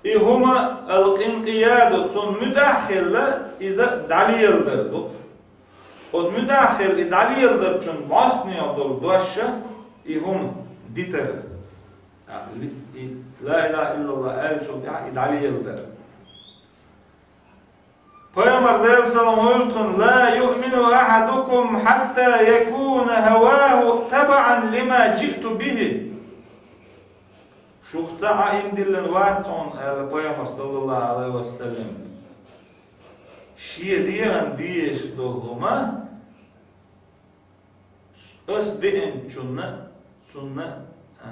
и хӀума ал-къинкъияду, цунна муьтӀахь а хилла, иза дӀалеладар ду-кх. Оцу муьтӀахь а хилла, и дӀалеладарчун бӀостанехьа долу дош а, и хӀума дитар. Ахь ли-, и ла илаха иллаллах аьллачул тӀаьхьа и дӀалеладар. Пайхамар, Делан салам хуьлда цунна: «Ла юъмину ахьадукум хьатта якуна хаваху табаан лима жиъту бихи». Шух цхьа а ийман диллина вац хьуна, аьлла Пайхамар, саллаллаху Ӏалайхи ва саллам, шен дегӀан дезаш долу хӀума ас деанчунна, цунна, а,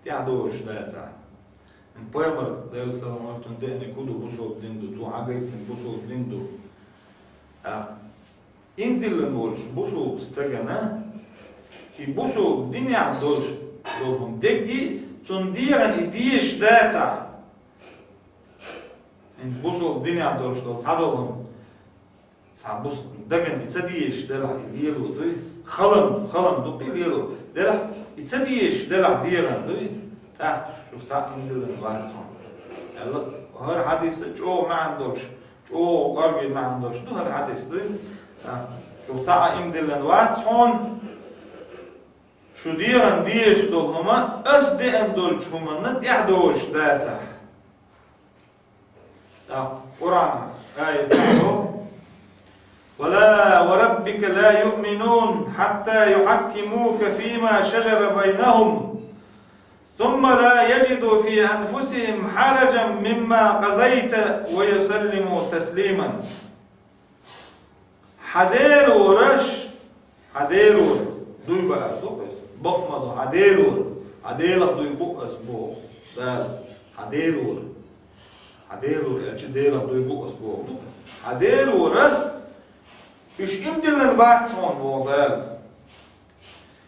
тӀаьхьадожуш дацахь. Пайхамар, Делан салам хуьлда цунна, деанарг хӀун ду? Бусалба дин ду, цо хьагайтина бусалба дин ду. Ахь ийман диллина волчу бусалба стагана, и бусалба динехь долуш долу хӀума дерриге а, цунна дегӀан и дезаш дацахь. ХӀинца бусалба динехь долуш долу цхьадолу хӀума, цхьа бус-, дагана и ца дезаш делахь, и лело дуй? Халам, халам ду-кх и лело. Делахь, и ца дезаш делахь дегӀан дуй? ТӀаккха шух цхьа а ийман диллина вац хьуна, аьлла, хӀара хьадис чӀогӀа маьӀна долуш, чӀогӀа кӀорге маьӀна долуш ду хӀара хьадис дуй? ТӀаккха шух цхьа а ийман диллина вац хьуна, шу дегӀан дезаш долу хӀума ас деана долчу хӀуманна тӀаьхьадожуш дацахь. ТӀаккха Къуръан аят боху: «Ва ла ва рабби ربك لا يؤمنون حتى يحكموك فيما شجر بينهم ثم لا يجدوا في أنفسهم حرجا مما قضيت ويسلموا تسليما. Хьа Делора, хьа Делора дуй баар ду-кх иза. Бакъ ма ду, хьа Делора. Хьа Делах дуй бу ас боху Дала. Хьа Делора. Хьа Делора аьлча, Делах дуй бу ас боху ду-кх. Хьа Делора, уьш ийман диллина бац хьуна боху Дала.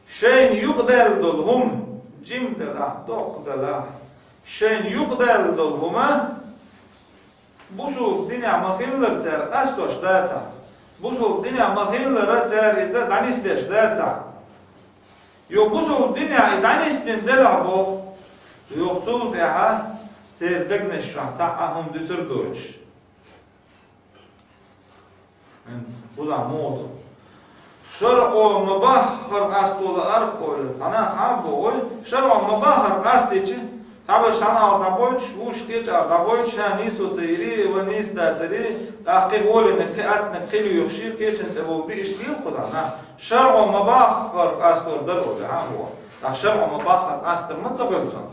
Шайна юкъадаьлла долу хӀума, жима делахь, доккха делахь, шайна юкъадаьлла долу хӀума, бусулба динехь ма-хиллара цара къастош дацахь, бусулба динехь ма-хиллара цара иза дӀанисдеш дацахь. Юха бусулба динехь и дӀанисдина делахь боху, юха цул тӀаьхьа церан дегнаш чохь цхьа а хӀума дуьсур доцуш. Кхузахь муха ду? ШарӀо ма-баххара къасто лаара, олий, цхьа нах хьан а боху, шарӀо ма-баххара къастийча, цхьаберш цхьана агӀор дӀабойтуш, вукху кхечу агӀор дӀабойтуш, ша нийсо ца йирий, ван нийса дацарий, тӀаккха кхин гӀоле кхин аттаниг кхин лоьхуш, кхечунна тӀе вовда иштта лела кхузахь нах. ШарӀо ма-баххара къастор дара, олий, хьан а боху. ТӀаккха шарӀо ма-баххара къастар ма ца хуьлу цунах.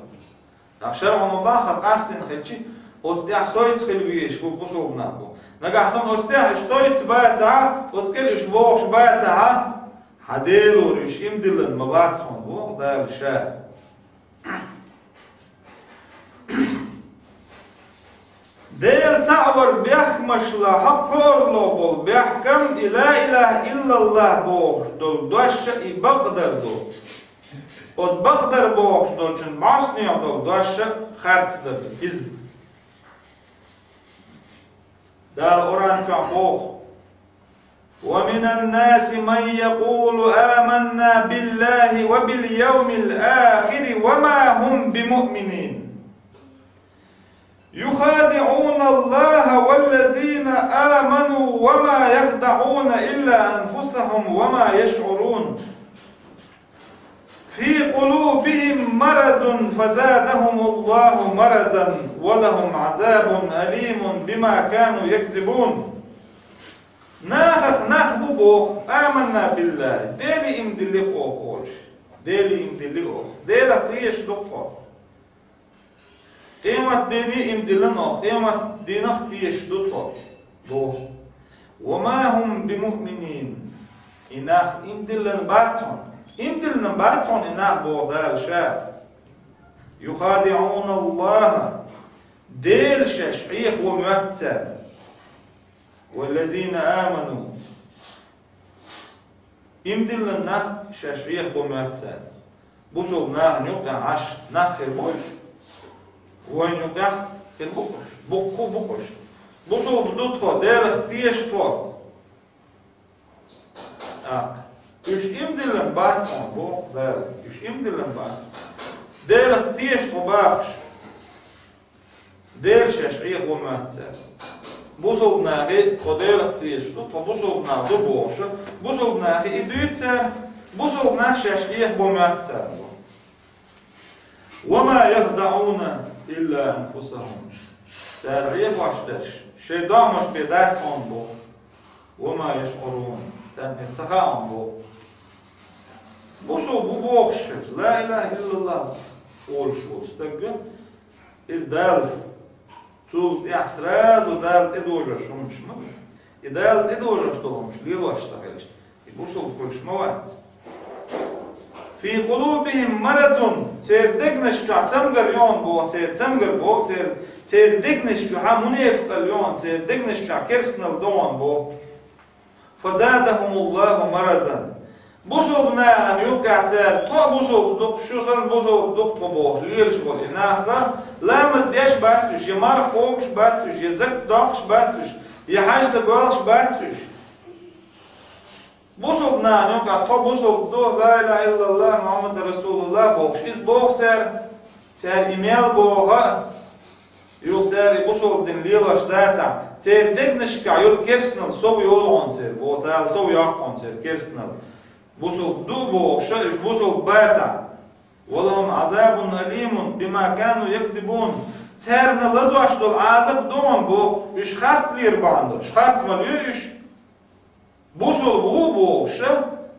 ТӀаккха шарӀо ма-баххара къастийна хилча, оцу тӀехь сойца хила везаш бу бусулба нах бу. Нагахь санна оцу тӀехь уьш сойца бацахь, оцу кӀел уьш бохуш бацахь, хьа Делора уьш ийман диллина ма бац хьуна боху Дала Ша. Дела цхьаъ вар бехкамашла хьакхорало болу бехкам и ла илаха иллаллах бохуш долу дош а и бакъдар ду. Оцу бакъдар бохуш долчун бӀостанехьа долу дош а харцдар ду, хӀизб. Дала Къуръан чохь боху: ومن الناس من يقول آمنا بالله وباليوم الآخر وما هم بمؤمنين. يخادعون الله والذين آمنوا وما يخدعون إلا أنفسهم وما يشعرون. في قلوبهم مرض فزادهم الله مرضا ولهم عذاب أليم بما كانوا يكذبون. Нахах нах бу боху: «Аманна биллахи», Деле ийман диллира оха олуш. Деле ийман диллира оха. Делах тешаш ду-кх тхо. Къематдийне ийман диллина оха, къематдийнах тешаш ду тхо, боху. «Ва ма хӀум бимуъминин». И нах ийман диллина бац хьуна. Ийман диллина бац хьуна и нах, боху Дала Ша. «Юхадиъуна Аллаха». Дела шаьш Ӏехаво моьтту цара. «Валлазина аману». Ийман диллина нах шаьш Ӏехабо моьтту цара. Бусулба нахана юкъахь Ӏаш нах хир бу уьш? Вайна юкъахь хир бу-кх уьш? Буккха а бу-кх уьш. Бусулба ду тхо, Делах теша тхо. ТӀаккха. Уьш ийман диллина бац хьуна, боху Дала. Уьш ийман диллина бац. Делах теша тхо бахаш. Дела шаьш Ӏехаво моьтту цара. Бусулба нахе тхо Делах теша ду, тхо бусулба нах ду бохуш, бусулба нахе и дуьйцу цара, бусулба нах шаьш Ӏехабо моьтту цара боху. «Ва ма яхдаъуна илла анфусахум». Цара Ӏехош дерш шайн догӀмаш бен дац хьуна боху. «Ва ма яшъурун». Царна ца хаьа хьуна боху. Бусулба ву бохуш хилча, ла илаха иллаллах олуш волу стаг, иза Далла, цул тӀаьхьа сразу Далла тӀедожош хӀуманаш ма ду. И Далла тӀедожош долу хӀуманаш лелош ца хилча, и бусулба хуьлуш ма вац. «Фи къулубихим марадун», церан дегнаш чохь цамгар ю хьуна боху, церан цамгар боху, церан, церан дегнаш чохь мунепакъалла ю хьуна, церан дегнаш чохь керстанал ду хьуна боху. «Фазадахумуллаху маразан». Бусулба нахана юккъехь цара: «Тхо а бусулба ду-кх, шу санна бусулба ду-кх тхо», бохуш лелаш болу и нах, ламаз деш бац уьш, я марха кхобуш бац уьш, я закат доккхуш бац уьш, я хьаьж ца боьлхуш бац уьш. Бусулба нахана юккъехь: «Тхо бусулба ду, ла илаха иллаллах, Мухаммад расулуллах», бохуш. Иза боху цара, цара и мел боху а, юха цара и бусулба дин лелош дацахь, церан дегнашкахь йолу керстанал сов йолу хьуна церан, боху, Дала сов йоккху хьуна церан керстанал. Бусулба ду бохуш а, уьш бусулба бацахь. «Ва лахум азабун алимун бима кану якзибун». Царна лазош долу азаб ду хьуна боху, уьш харцлера бахьана долуш. Харц ма лоь уьш. Бусулба ву бохуш,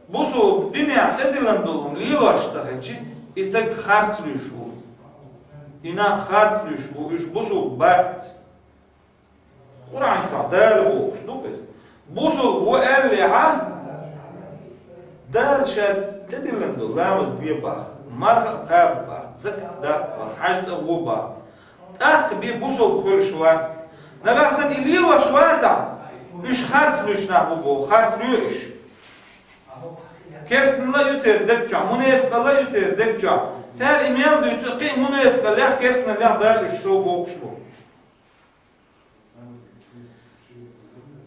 бусулба динехь тӀедиллина долу хӀума лелош ца хилча, и стаг харц луьйш ву. И нах харц луьйш бу, уьш бусулба бац. Къуръан чохь Дала бохуш ду иза. Бусулба ву аьллехьа, Дала ша тӀедиллина долу ламаз де боху, марха а кхаба боху, закат даккха боху, хьаьж цӀа гӀо боху. ТӀаккха бен бусулба хуьлуш вац. Нагахь санна и лелош вацахь, уьш харц луьйш нах бу боху, харц луьйш. Керстаналла а ю церан даг чохь, мунепикъалла а ю церан даг чохь. Цара и мел дуьйцу, кхин а мунепикъаллех, керстаналлех Дала уьш сов бохуш бу.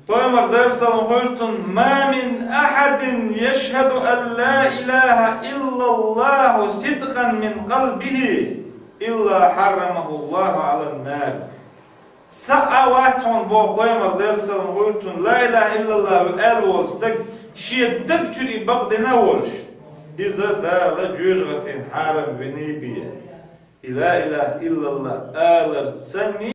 Пайхамар, Делан салам хуьлда цунна: «Ма мин ахьадин яшхьаду ан ла илаха иллаллаху сидкъан мин къалбихи, илла хьаррамахуллаху алан нар». Цхьа а вац хьуна боху пайхамар, Делан салам хуьлда цунна, ла илаха иллаллаху аьлла волу стаг шен даг чуьра и бакъдина а волуш, иза Дала жоьжахатина хьарам виний бен. И ла илаха иллаллах алар санний,